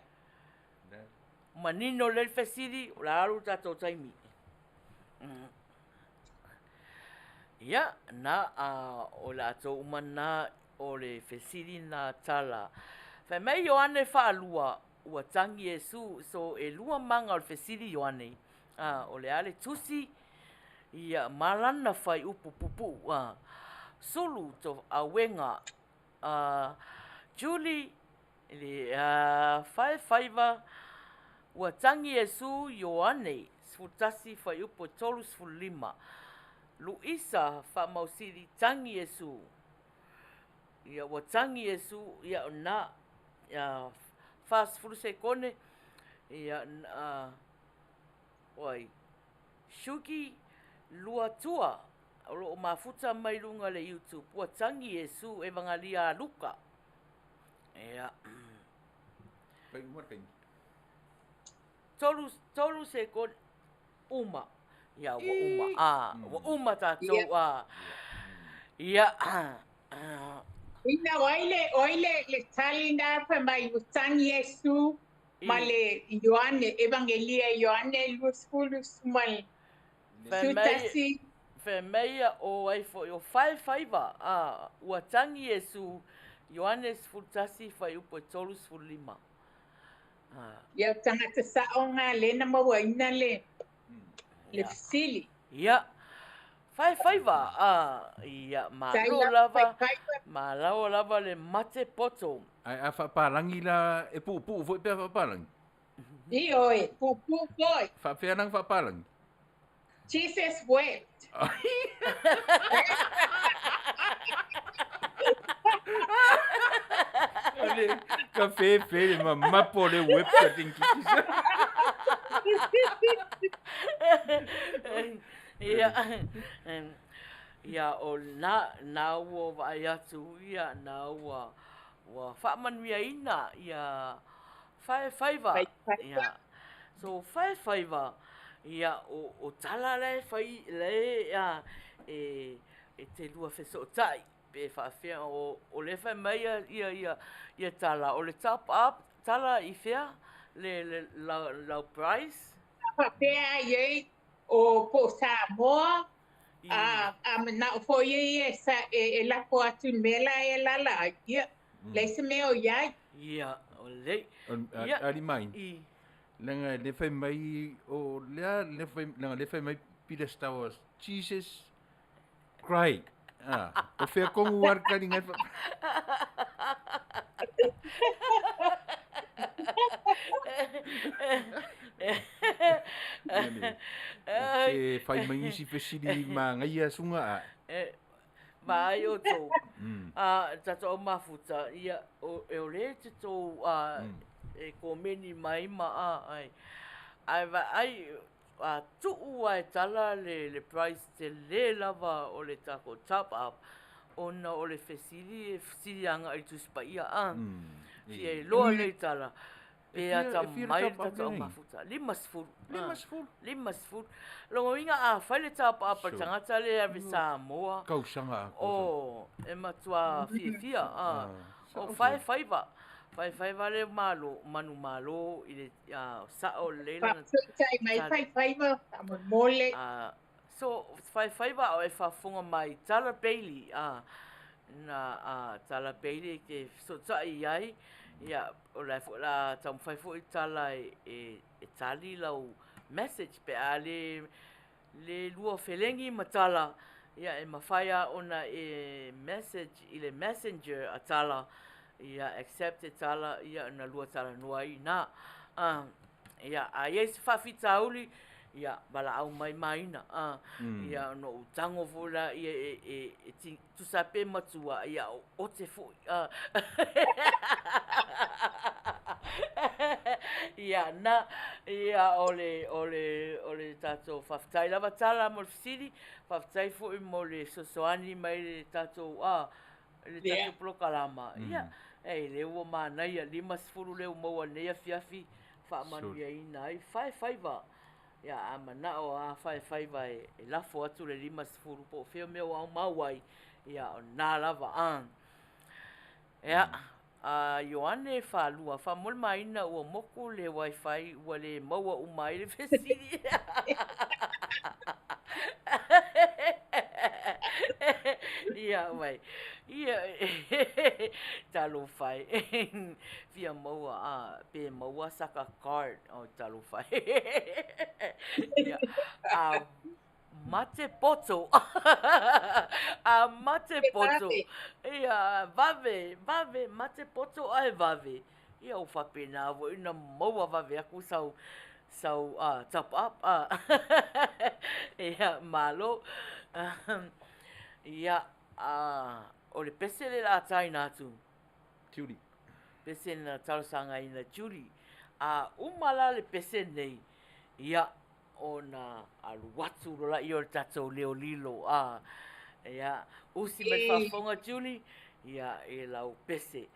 [SPEAKER 1] Manino lelei le fesili, o le a alu le tatou taimi. Ia, na, a, o latou uma na o le fesili na tala. Fai mai Ioane faalua, ua tagi Iesu, so elua maga o le fesili Ioane, a, o le a le tusi, ia, ma lana fuaiupu puupuu, a, sulu to auega, a, Julie, le faefaiva, ua tagi Iesu Ioane 11 fuaiupu e 35, Luisa faamausili tagi Iesu, ia ua tagi Iesu, ia na, ia 40 sekone, ia na, oi, Shuki Luatua, o lo o mafuta mai luga le YouTube, ua tagi Iesu Evangalia a Luka. Ia.
[SPEAKER 4] Fai uma le taimi.
[SPEAKER 1] 3, 3 sekone, uma. Ia, ua uma. A, ua uma tatou. A. Ia.
[SPEAKER 2] Ina o ai le, o ai le, le tali na fai mai ua tagi Iesu ma le Ioane, Evangelia Ioane 20 ma le
[SPEAKER 1] Fai mai, fai mai ia o ai foi o faefaiva, a, ua tagi Iesu, Ioane 11 fuaiupu e 35. A.
[SPEAKER 2] Ia o tagata sao nga le na mauaina le, le fesili.
[SPEAKER 1] Ia. Faefaiva, a, ia, malo lava, malo lava le mate poto.
[SPEAKER 4] Ae a faapalagi la, e puupuu foi pe a faapalagi?
[SPEAKER 2] Ioe, puupuu foi.
[SPEAKER 4] Faapefea la ona faapalagi?
[SPEAKER 2] Jesus wept.
[SPEAKER 4] Le ka fefe le mamapo le web ka tinkikisa.
[SPEAKER 1] Ia, ia o na, na ua vaai atu, ia, na ua, ua faamanuiaina, ia, Faefaiva, ia. So faefaiva, ia, o, o tala la e fai, la e, a, e, e te lua fesootai, pe faafefea, o, o lea e fai mai ia, ia, ia, ia tala, o le top up, tala i fea, le, le, lau, lau price?
[SPEAKER 2] Faapea ai ei, o po o Samoa, a, a manao foi ia e, sa, e, e lafo atu i le mea la e alaala ai, ia, leai se mea o i ai.
[SPEAKER 1] Ia, o lelei.
[SPEAKER 4] Ia, Ali mai, leaga lea fai mai, o lea, lea fai, leaga lea fai mai Peter Stowers, Jesus Christ. Ah, o fea kongu ar kari ngai fa... E whai mai nisi fesili ma ngai sunga a.
[SPEAKER 1] Vaai outou, a tatou au mafuta, ia, o, e ole te tou, a, e komeni mai ma a, ai, ae vaai, a tuu a e tala le, le price tele lava o le takou top up, ona o le fesili e fesili agai i le Tusi Paia, a, fia iloa lea i tala, Pe ata mai le tatou aumafuta. 50.
[SPEAKER 4] 50.
[SPEAKER 1] 50. Lona uiga a fai le tapaapa i le tagata lea e ave i Samoa.
[SPEAKER 4] Tausaga atoa.
[SPEAKER 1] Oh, e matua fiafia. O faefaiva. Faefaiva le malo, manumalo i le sao lelei lana.
[SPEAKER 2] Faafetai mai faefaiva faamolemole.
[SPEAKER 1] So, faefaiva a o e faafofoga mai Tala Bailey, na a Tala Bailey e te fesootai i ai, ia, o la e foi o le a taumafai foi Tala e tali lau message pe a le le lua felegi ma Tala, ia e mafai lava ona e message i le messenger a Tala, ia accept e Tala, ia ona lua talanoa ai i ina. Ia, a i ai se faafitauli, ia, valaau mai maina, a, ia, ona ou tago foi lea e tusa pe matua, ia, o ote foi, a. Ia, na, ia, o le, o le, o le tatou faafetai lava Tala mo le fesili, faafetai foi mo le fesoasoani mai i le tatou, a, le tatou polokalama, ia, e lea ua manaia, 50 lea ua maua i lenei afiafi, faamanuiaina ai faefaiva. Ia, a manao lava faefaiva e lafo atu le 50 po o fea mea ua aumau ai, ia, o lena lava. A. Ia, a Ioane 2, faamolemāina ua moku le wifi ua le maua uma ai le fesili. Ia mai. Ia, talofa e. Fia maua, a, pe maua saka card. Oh, talofa e. Ia, a mate poto. A mate poto. Ia, vave, vave, mate poto ae vave. Ia ua faapena foi ona maua vave aku sau sau top up. Ia, malo. Ia, o le pese lea o le a taina atu.
[SPEAKER 4] Judy.
[SPEAKER 1] Pese na talosagaina Judy. A uma la le pese nei, ia, ona alu atu loa lea o le tatou leo lilo. A, ia, usi mai le faafofoga Julie, ia, i lau pese.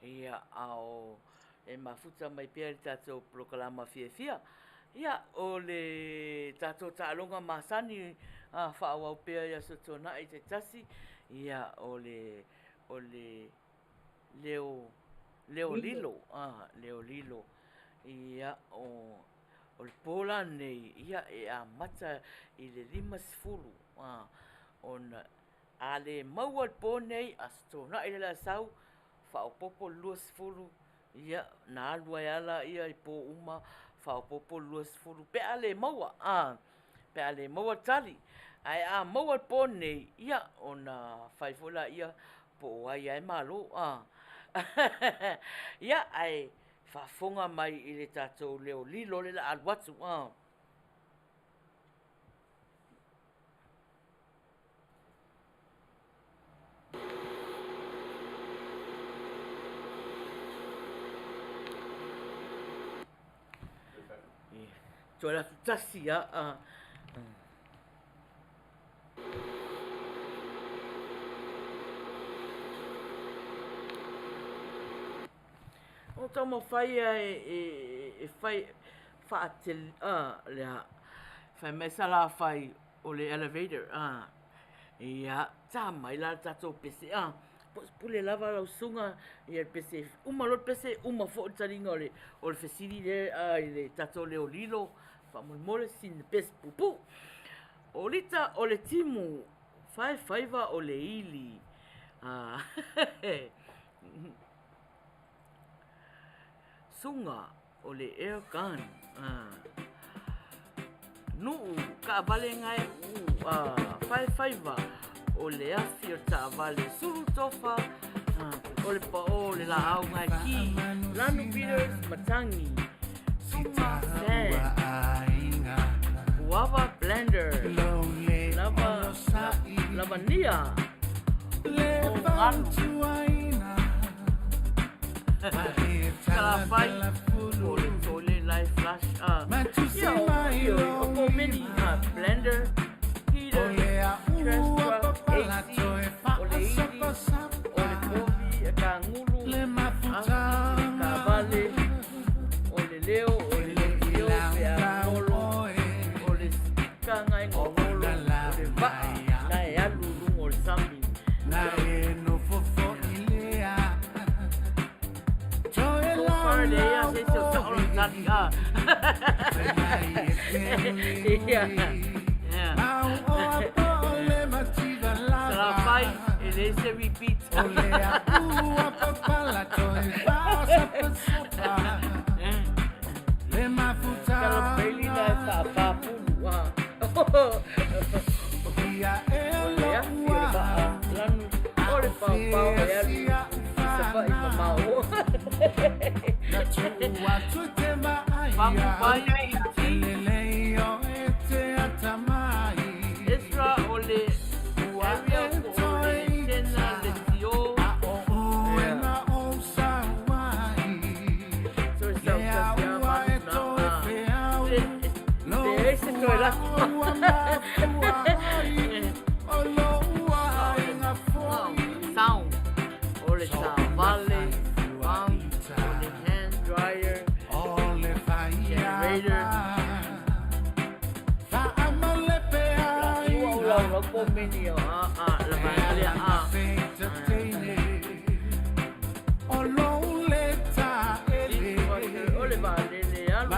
[SPEAKER 1] Ia, a o e mafuta mai pea i le tatou polokalama fiafia. Ia, o le tatou taaloga masani a faaauau pea i Aso Toonai taitasi, ia, o le, o le leo, leo lilo, a, leo lilo. Ia, o, o le po la lenei, ia, e amata i le 50, a, ona a le maua le po nei, Aso Toonai lea o le a sau, faaopoopo le 20, ia, na alu ai lava lea i po uma, faaopoopo le 20 pe a le maua, a, pe a le maua le tali. Ae a maua le po nei, ia, ona fai foi laia po o ai lava e malo, a. Ia, ae faafofoga mai i le tatou leo lilo lea o le a alu atu, a. Toe alu atu tasi lava. O taumafai ia e fai faatele, lea, fai mai Salafai o le elevator a, ia, ta mai la le tatou pese a, pule lava lau susuga ia le pese, uma loa le pese uma foi le taliga o le fesili lea i le tatou leo lilo, faamolemole sina pese puupuu. O Lita o le timu, faefaiva o le ili. Suga o le air gun. Nuu, taavale gae uu faefaiva o le afi o le taavale. Sulu tofa o le paō o le laau gae ki. Lanu Peters matagi. Suga sand. Guava blender. Lava lavania o galu. Salafai o le toilet life flush. Ia o o komeni blender, heater, trash truck, AC, o le ili, o le povi e kagulu, afi o le taavale, o le leo, o le leitio pe a golo, o le speaker gae gogolo, o le vaa na e alu i luga o le sami. So far leai lava se isi o sao lona tali a. Ia. Ia. Salafai, e leai se repeat. Tala Bailey na e faapapulu a. O le afi o le vaa lanu o le paopao e alu i Savaii mamao. Pamu vai iti. Ezra o le Ariel po o le Tena le Tio. Yeah. Toe sau tasi a manu na a. Leai se toe lako. Sound o le taavale, pump, o le hand dryer, generator. Ua ulaula komeni o a a la vaega lea a. Dishwasher o le vaalele alu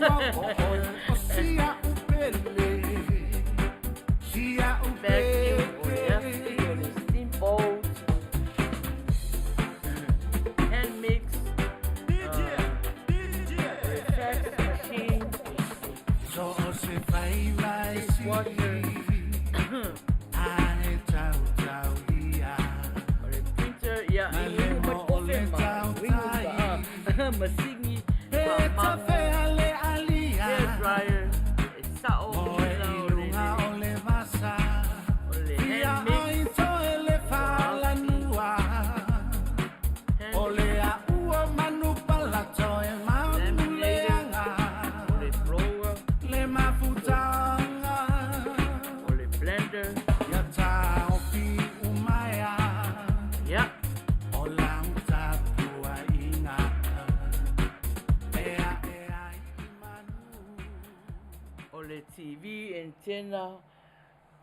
[SPEAKER 1] Samoa. Vacuum o le afi o le steamboat. Hand mix o le fax machine. Dishwasher. O le printer, ia, i uinu mai le kofe ma uinu ka masini faamamo. Hair dryer, e sao ila o le o le hand mix, o afi, hand laminator, o le blower, o le blender. Ia. Setena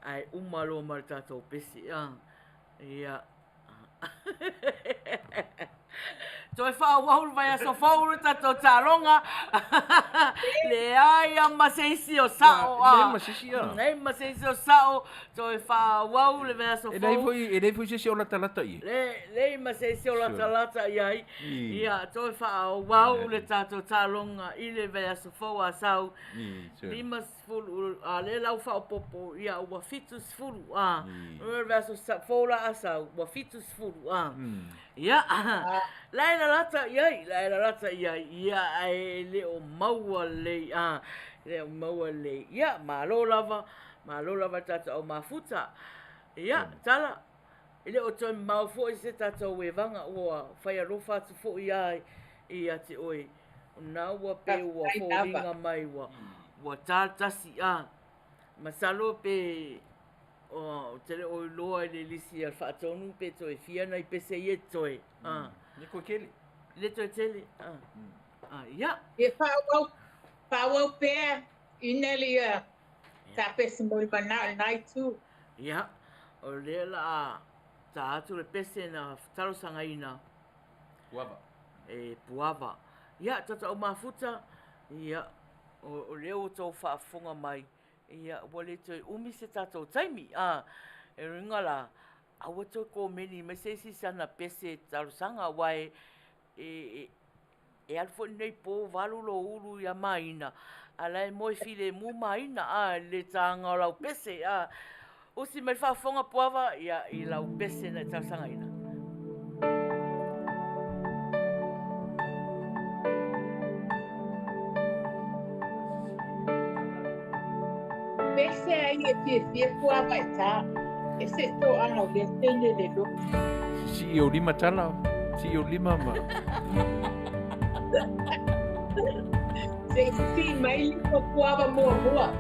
[SPEAKER 1] ae uma loa ma le tatou pese. Ia. Toe faaauau le vaiaso fou le tatou taaloga. Leai lava ma se isi o sao.
[SPEAKER 4] Leai ma se isi a.
[SPEAKER 1] Leai ma se isi o sao. Toe faaauau le vaiaso fou.
[SPEAKER 4] E leai foi, e leai foi se isi o latalata i ai.
[SPEAKER 1] Leai ma se isi o latalata i ai. Ia, toe faaauau le tatou taaloga i le vaiaso fou a sau. 50, a lea la ua faaopoopo, ia ua 70, a. O le vaiaso fou la a sau, ua 70, a. Ia, la e lalata i ai, la e lalata i ai, ia, ae e le o maua lelei, a, e le o maua lelei. Ia, malo lava, malo lava i le tatou au mafuta. Ia, Tala, e le o toe mamao foi se tatou evaga ua fai alofa atu foi lava ia te oe. O lena ua pei ua foliga mai ua ua ta le tasi, a. Masalo pe ou te le o iloa i le lisi a le Faatonu pe toe fia nai pese ia e totoe, a.
[SPEAKER 4] Le toe tele.
[SPEAKER 1] Le toe tele, a. A, ia.
[SPEAKER 2] Ia faaauau, faaauau pea ina ia ta pese mo le manao i lena itu.
[SPEAKER 1] Ia, o lea la a ta atu le pese na talosagaina.
[SPEAKER 4] Puava.
[SPEAKER 1] E Puava. Ia, tatou au mafuta, ia, o lea ua outou faafofoga mai, ia, ua le toe umi se tatou taimi. A, e uiga la, aua toe komeni mai se isi sana pese talosaga, aua e, e, e alu foi lenei po valu lou ulu ia Maina, a la e moe filemu Maina, a, i le taga o lau pese, a. Usi mai le faafofoga Puava, ia, i lau pese na e talosagaina.
[SPEAKER 2] Pese ai e fiafia Puava e ta, e se toaga o lea teine le lotu.
[SPEAKER 4] Sii ou lima Tala, sii ou lima ma.
[SPEAKER 2] Se i sii mai lima Puava muamua.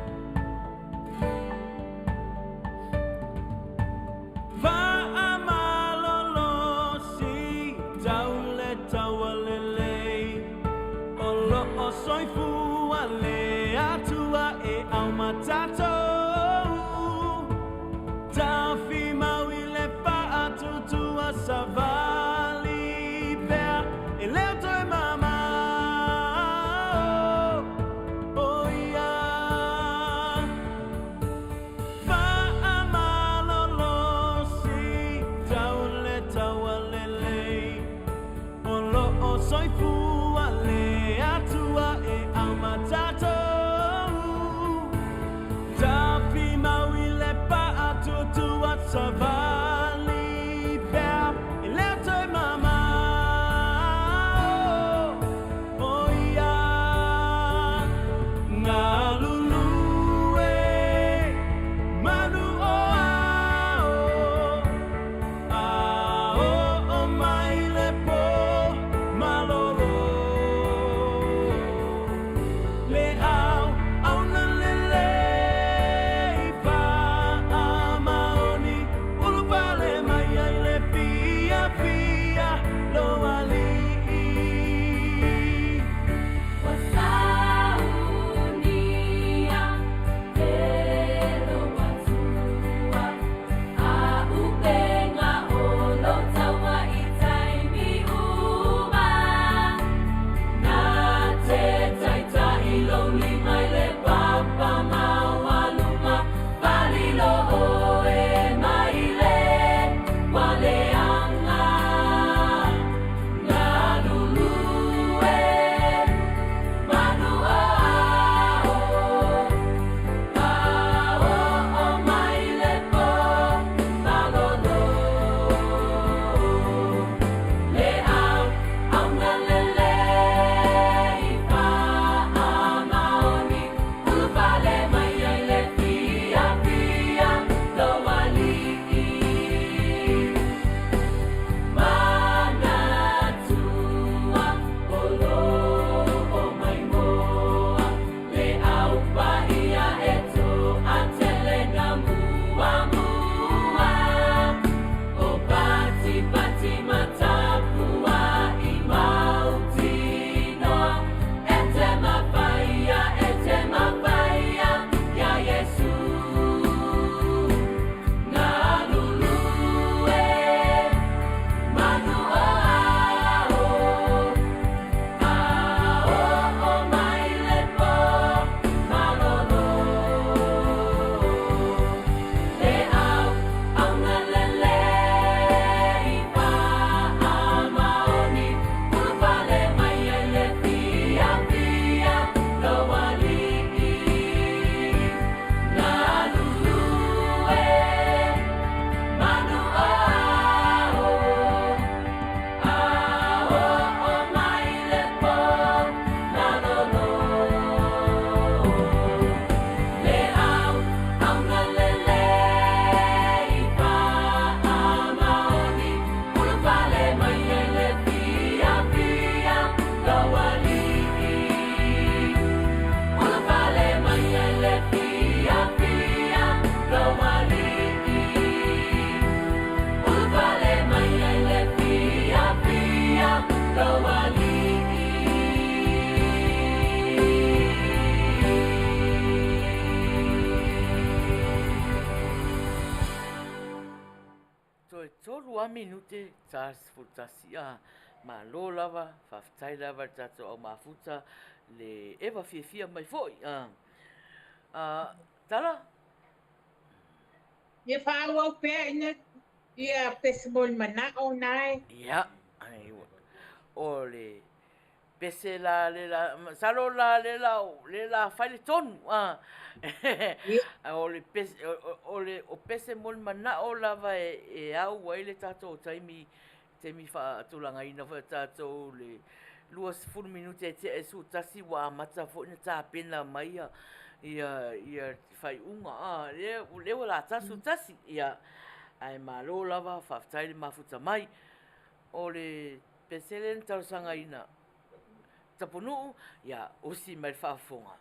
[SPEAKER 7] Faamalolosi tau le taua lelei o loo soifua le Atua e auma tatou Tafimau i le faatutua savali pea e le o toe mamao o ia Faamalolosi tau le taua lelei o loo soifua le Atua e auma tatou Tafimau i le faatuatua savali pea e le
[SPEAKER 5] lou alii.
[SPEAKER 1] Toe tolu a minute ta 11 a malo lava, faafetai lava i le tatou au mafuta le eva fiafia mai foi a. A Tala?
[SPEAKER 2] Ia faaauau pea ina ia pese mo le manao na e.
[SPEAKER 1] Ia, o le pese la le la, masalo la le la, le la fai le tonu, a. O le pese, o le o pese mo le manao lava e au ai le tatou taimi, taimi faatulagaina foi o tatou le 20 minute e tea i le 11 ua amata foi ona tapena mai ia ia ia faaiuga, a, lea lea ua lata le 11, ia, ae malo lava, faafetai le mafuta mai. O le pese lea na talosagaina Tapunuu, ia usi mai le faafofoga.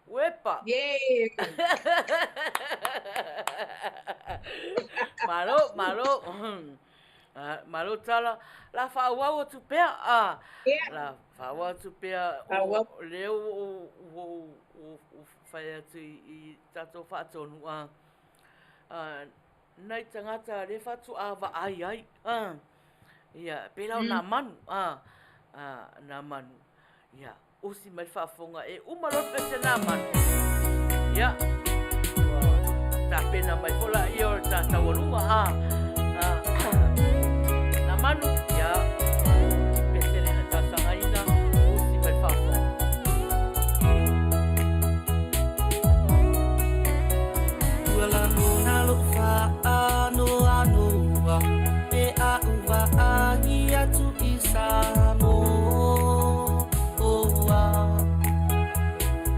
[SPEAKER 1] Uepa!
[SPEAKER 2] Yeah!
[SPEAKER 1] Malo, malo. Malo tala. La faaauau atu pea. Ah,
[SPEAKER 2] Yeah.
[SPEAKER 1] La faaauau atu pea.
[SPEAKER 2] Faaauau.
[SPEAKER 1] O lea ua ou fai atu i tatou faatonu. Ah, nai tagata lea faatoa vaai ai, a, ia, pei la o nā manu, a, a, nā manu, ia, usi mai le faafofoga, e uma loa le pese nā manu, ia, ua tapena mai foi laia o le ta taualuga, a, a, nā manu, ia, pese lea na talosagaina, usi mai le faafofoga.
[SPEAKER 7] Ua lagona lou faanoanoa pe a ou vaai atu i Samoa.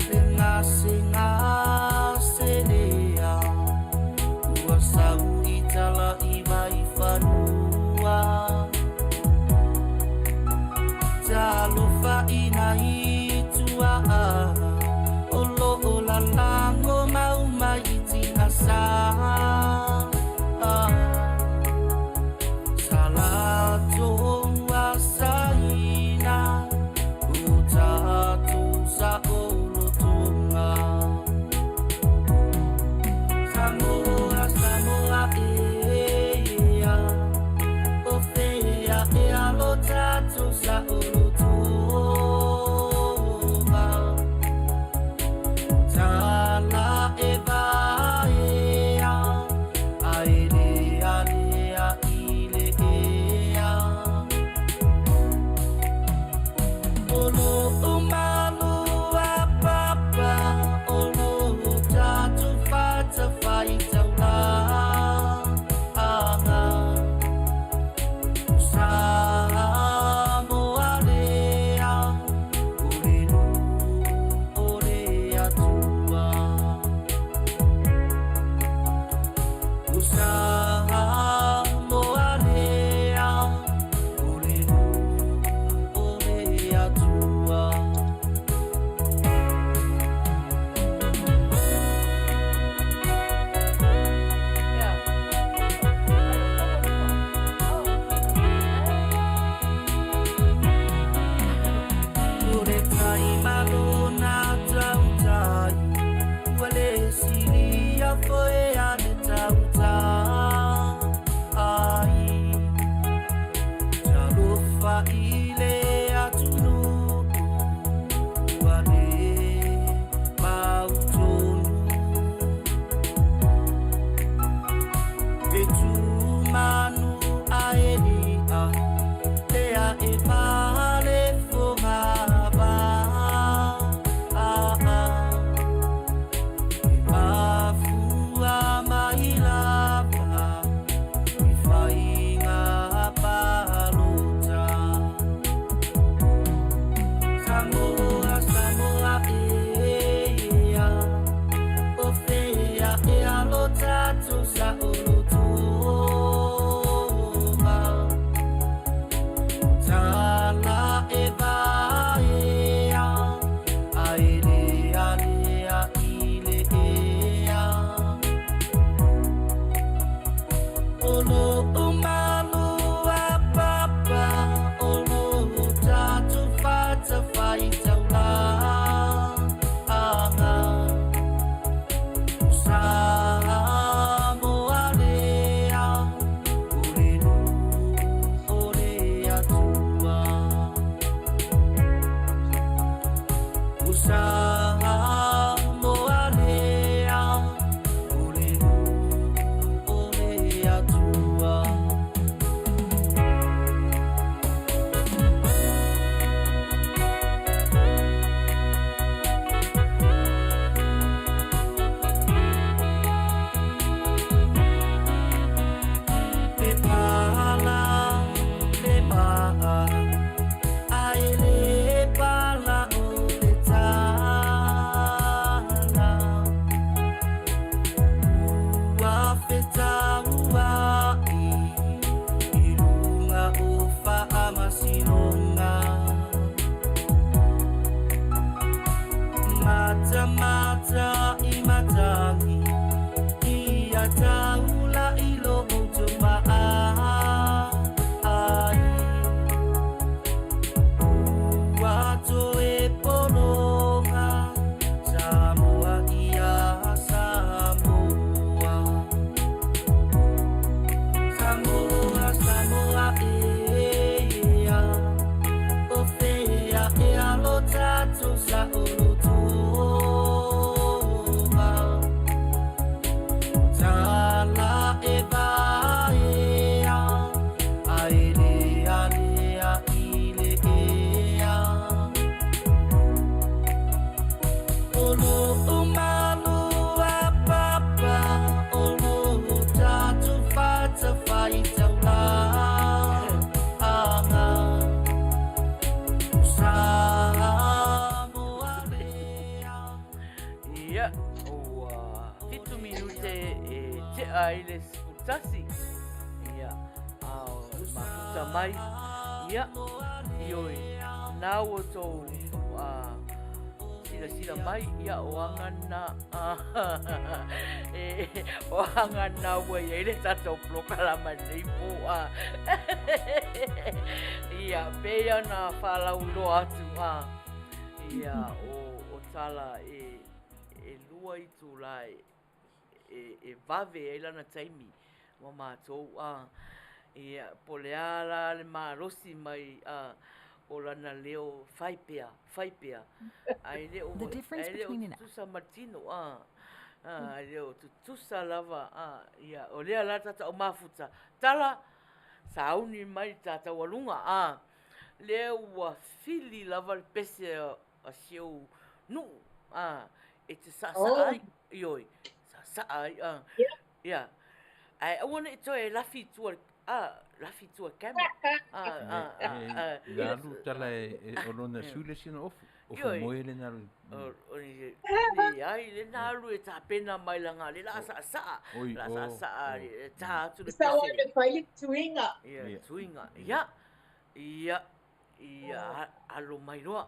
[SPEAKER 7] Le gasegase lea ua sau i tala i Vaifanua. Talofa i nai tuaa o lo o lalago mau mai i tigasa. Sa latou asaina o tatou saolotoga. Samoa, Samoa ea, o fea ea lo tatou saolotoga. Tala e vaea, ae lealea i le ea. O lo o malu a papa, o lo o tatou fatafaitaulaga. O Samoa lea, o le nuu o le Atua. O Samoa lea, o le nuu o le Atua.
[SPEAKER 1] Ia.
[SPEAKER 7] O le tai malona tautai, ua le silia foe a le tautai. Talofa i le atunuu, ua le mautonu. E tumanu ae lia, lea e pale fogava. Ah, ah. E mafua mai lava i faiga palota. Samoa, Samoa ea, o fea ea lo tatou saolotoga. Tala e vaea, ae lealea i le ea. O lo o malu a papa, o lo o tatou fatafaitaulaga. O Samoa lea, o le nuu o le Atua. O Samoa lea, o le nuu o le Atua.
[SPEAKER 3] Samoa, Samoa, e ia. O fea e alo tatou sa o lotoga. Tala e vaea, ae lea lea i le ea. O loo malu a papa, o loo tatou fatafaitaulaga. Samoa lea.
[SPEAKER 1] Ia, ua 7 minute e tea ai le 11. Ia, a o le mafuta mai. Ia, ioe, na ua tou silasila mai, ia, o aga na, e, o aga na ua i ai le tatou polokalama i lenei po. Ia, pei ona faalauiloa atu, ia, o tala e 2 itula e vave ai lana taimi ma matou, ia, po o le a la le malosi mai o lana leo, fai pea, fai pea, ae le o
[SPEAKER 5] The difference
[SPEAKER 1] ae le o
[SPEAKER 5] between an
[SPEAKER 1] tutusa ma le tino, ae le o tutusa lava, ia, o lea la tatou mafuta, tala, sauni mai le ta taualuga, lea ua fili lava le pese a si ou nuu, e te saasaa ai, ioe, saasaa ai, ia, ae aua ne i toe lafi i tua, lafi i tua i camera,
[SPEAKER 4] Na alu tala e o lona sui le sina ofu. Ofu
[SPEAKER 1] Ioe.
[SPEAKER 4] moe le na alu.
[SPEAKER 1] O leai, le na alu e tapena mai laga le la saasaa,
[SPEAKER 4] Oi,
[SPEAKER 1] la
[SPEAKER 4] o,
[SPEAKER 1] saasaa,
[SPEAKER 4] o.
[SPEAKER 1] e ta atu le
[SPEAKER 2] Sa o
[SPEAKER 1] pese.
[SPEAKER 2] le fai le tuiga.
[SPEAKER 1] Ia,
[SPEAKER 4] Ia.
[SPEAKER 1] tuiga. Ia, ia, ia, alo mai loa,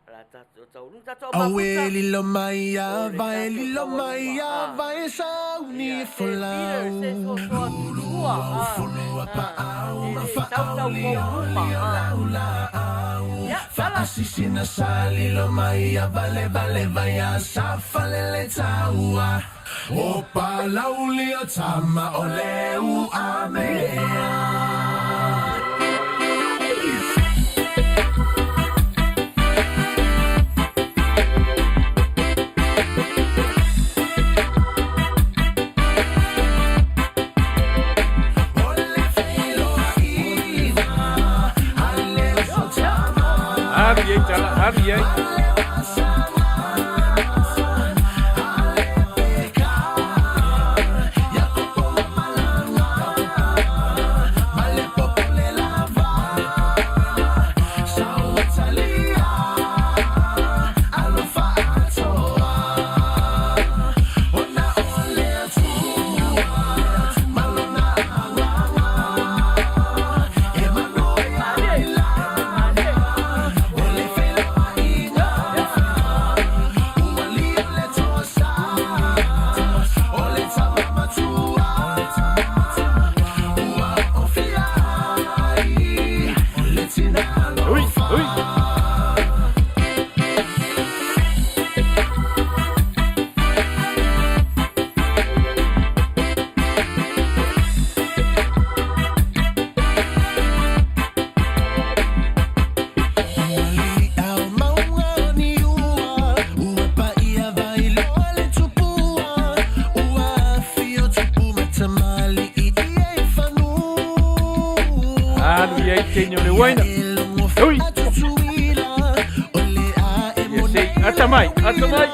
[SPEAKER 1] la tatou taunuu, tatou
[SPEAKER 8] Aue
[SPEAKER 1] mafuta.
[SPEAKER 8] lilo mai
[SPEAKER 1] O
[SPEAKER 8] a
[SPEAKER 1] le
[SPEAKER 8] vai
[SPEAKER 1] tatou
[SPEAKER 8] lilo mai
[SPEAKER 1] taualuga,
[SPEAKER 8] a vai sauni
[SPEAKER 1] Ia, se
[SPEAKER 8] folau.
[SPEAKER 1] Peter, se sosoa tutua,
[SPEAKER 8] Funua paau
[SPEAKER 1] e
[SPEAKER 8] ma
[SPEAKER 1] le tautau
[SPEAKER 8] faauli
[SPEAKER 1] mauluma,
[SPEAKER 8] oli o laulaau.
[SPEAKER 1] Ia, tala.
[SPEAKER 8] Faasisina sa lilo mai a vale vale vai a sa falele taua. O palauli o tama o le uamea.
[SPEAKER 4] Alu i ai tala, alu i ai. Ui, ui. Alu i ai teine o le uaina. Ui. Ia sei, ata mai, ata mai.
[SPEAKER 8] Vai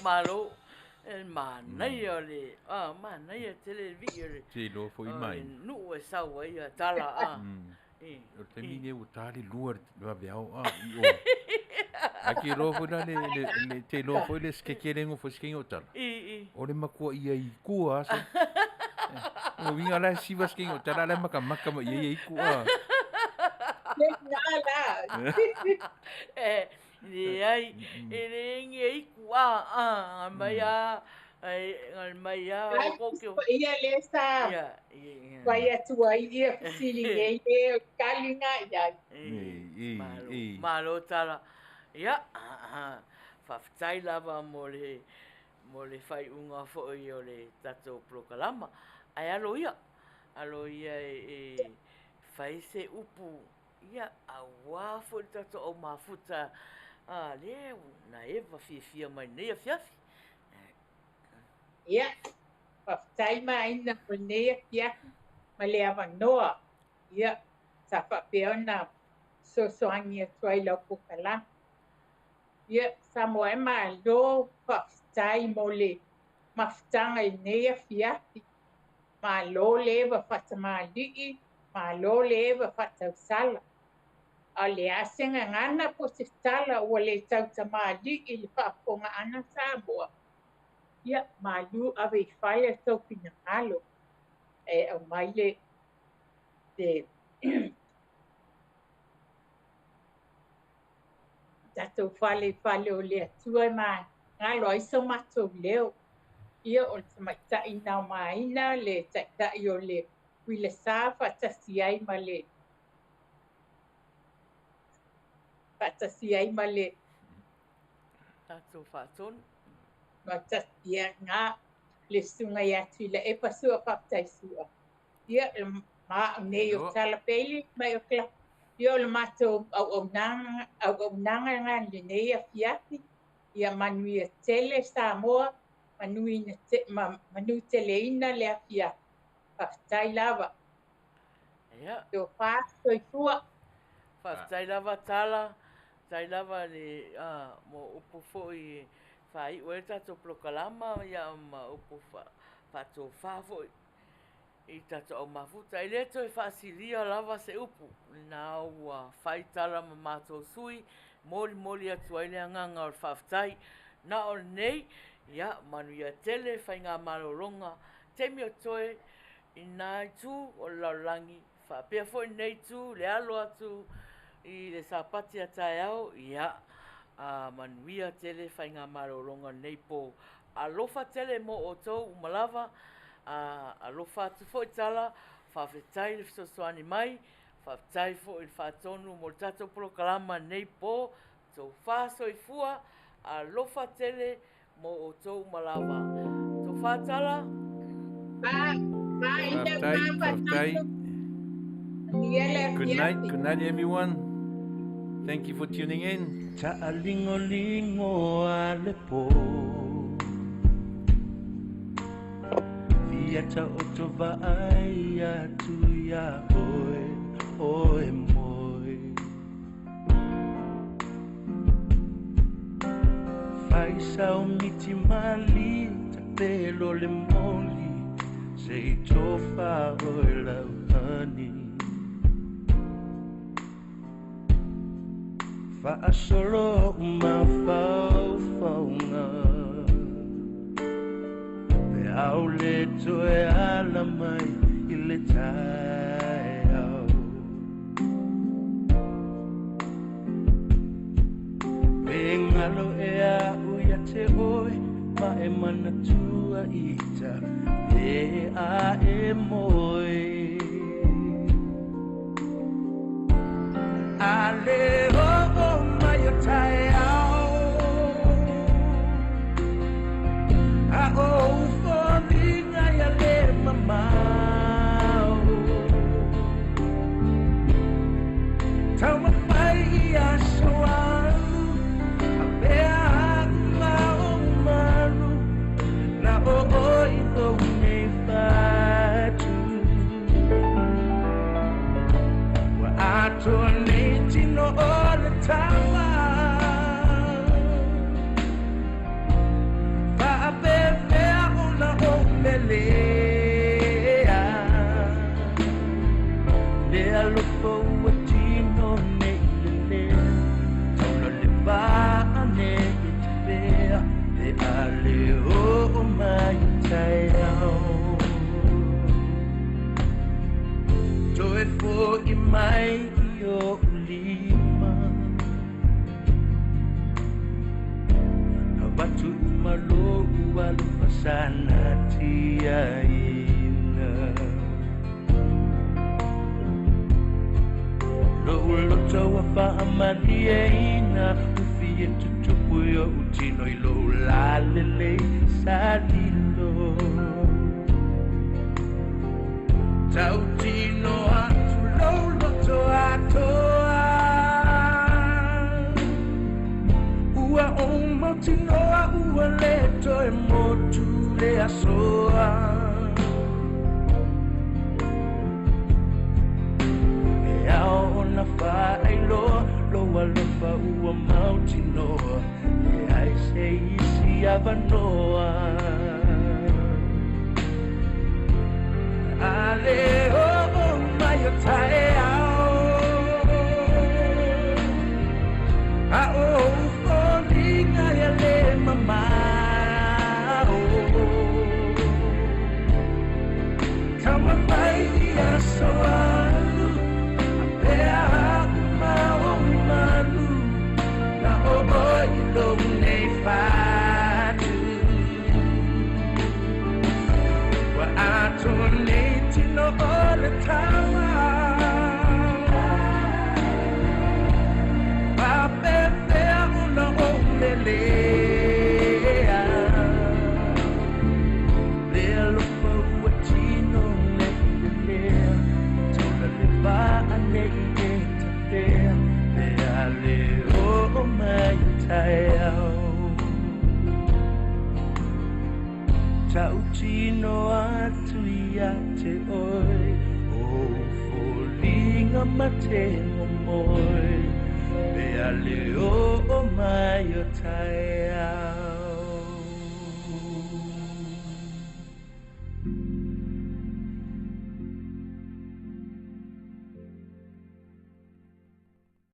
[SPEAKER 1] Malo, e manaia le, a, manaia tele le vii o le,
[SPEAKER 4] Te iloa foi
[SPEAKER 1] o
[SPEAKER 4] mai.
[SPEAKER 1] le nuu e sau ai a tala, a.
[SPEAKER 4] O le taimi lenei ua ta le lua i le vaveao a i o. Ae te iloa foi la le, le, le, te iloa foi le skekelego foi se o tala. O le matua ia i kua a se. O winga la siva se o tala la makamaka ma ia i kua.
[SPEAKER 2] Le na la.
[SPEAKER 1] E, leai, e le egi e iku, a, a, mai a, ai, mai a, o ko ke.
[SPEAKER 2] Ia le sa.
[SPEAKER 1] Ia, ia.
[SPEAKER 2] Vai atu ai ia fesili nei e o kalinga ia.
[SPEAKER 4] E,
[SPEAKER 1] Malo,
[SPEAKER 4] e.
[SPEAKER 1] malo tala. Ia, faafetai lava mo le faaiuga foi o le tatou polokalama. Ae alo ia, alo ia e fai se upu, ia, auā foi le tatou au mafuta, a, lea na eva fiafia mai nei afiafi.
[SPEAKER 2] Ia, faafetai maina o lenei afiafi ma le avanoa. Ia, sa faapea ona sosoagi atu ai lau polokalama. Ia, Samoa e malo faafetai mo le mafutaga i lenei afiafi. Malo le eva faatamalii, malo le eva faatausala. A o le a se gagana po se tala ua le tautamalii i le faafofogaaga Samoa. Ia, malu ave i fale le tou finagalo. E aumai le tatou fale i fale o le Atua e magalo ai so matou leo. Ia, o le tamaitai naumaina, le taitai o le Uilasa faatasi ai ma le
[SPEAKER 1] tatou faatonu.
[SPEAKER 2] Faatasi ia ngā le susuga ia Tuilaepa sua faafetai sua. Ia, ma nei o tala peili mai o kla. Ia, o le matou auaunaga ngā lenei afiafi. Ia manuia tele Samoa, manu teleina le afiafi. Faafetai lava.
[SPEAKER 1] Ia.
[SPEAKER 2] Tofa soifua.
[SPEAKER 1] Faafetai lava tala, faafetai lava le mo upu foi faaiu ai le tatou polokalama, ia ma upu faatofa foi i tatou au mafuta. E le toe faasilia lava se upu, na ua fai tala ma matou sui, molimoli atu ai le agaga o le faafetai. Na o lenei, ia, manuia tele faigamalologa, taimi o toe i nā itu o le lalolagi, faapea foi lenei itu, le alo atu i le sapati a taeao, ia, manuia tele faigamalologa lenei po. Alofa tele mo outou uma lava, alofa atu foi tala, faafetai le fesoasoani mai, faafetai foi le faatonu mo le tatou polokalama lenei po, tofa soifua, alofa tele mo outou uma lava. Tofa tala.
[SPEAKER 4] Faafetai, faafetai. Good night, good night everyone. Thank you for tuning in.
[SPEAKER 7] Ta'alingolingo a le po. Fia ta'oto va'ai atu ia oe, oe moe. Faisa o miti mali, tapelo le moli, se i tofa oe lau honey. Fa'asolo mafaufauga pe au le toe ala mai i le taeao. Pe galo e a'u ia te oe ma e manatua ita pe a e moe. A le o'o mai o taeao, a ou foliga ia le mamao. Taumafai i aso alu, a pea a'u ma ou malu, na o oe i lou nei fatu. Ua atoa nei tino o Malo alofa sana tiaina. Lou loto ua faamalieina ufie tutupu i oʻu tino i lou lalelei salilo. Tautino atu lou loto atoa. Ua ou mautinoa ua lē toe motu le asoa. E ao ona faailoa lou alofa ua mautinoa. E ai se isi avanoa. Ale o mai o taeao. A o foliga ia le mamao. Taumafai i aso alu. A pea au ma ou malu. Na o oe i lou nei fatu. Ua atoa nei tino o le taua. Faapefea ona ou lelea. Le alofa ua tino nei lelea. Taula le vaa nei e tafea. Le a le oo mai o taeao. Tautino atu ia te oe. O foliga ma te momoe. Pe a le oo mai o taeao.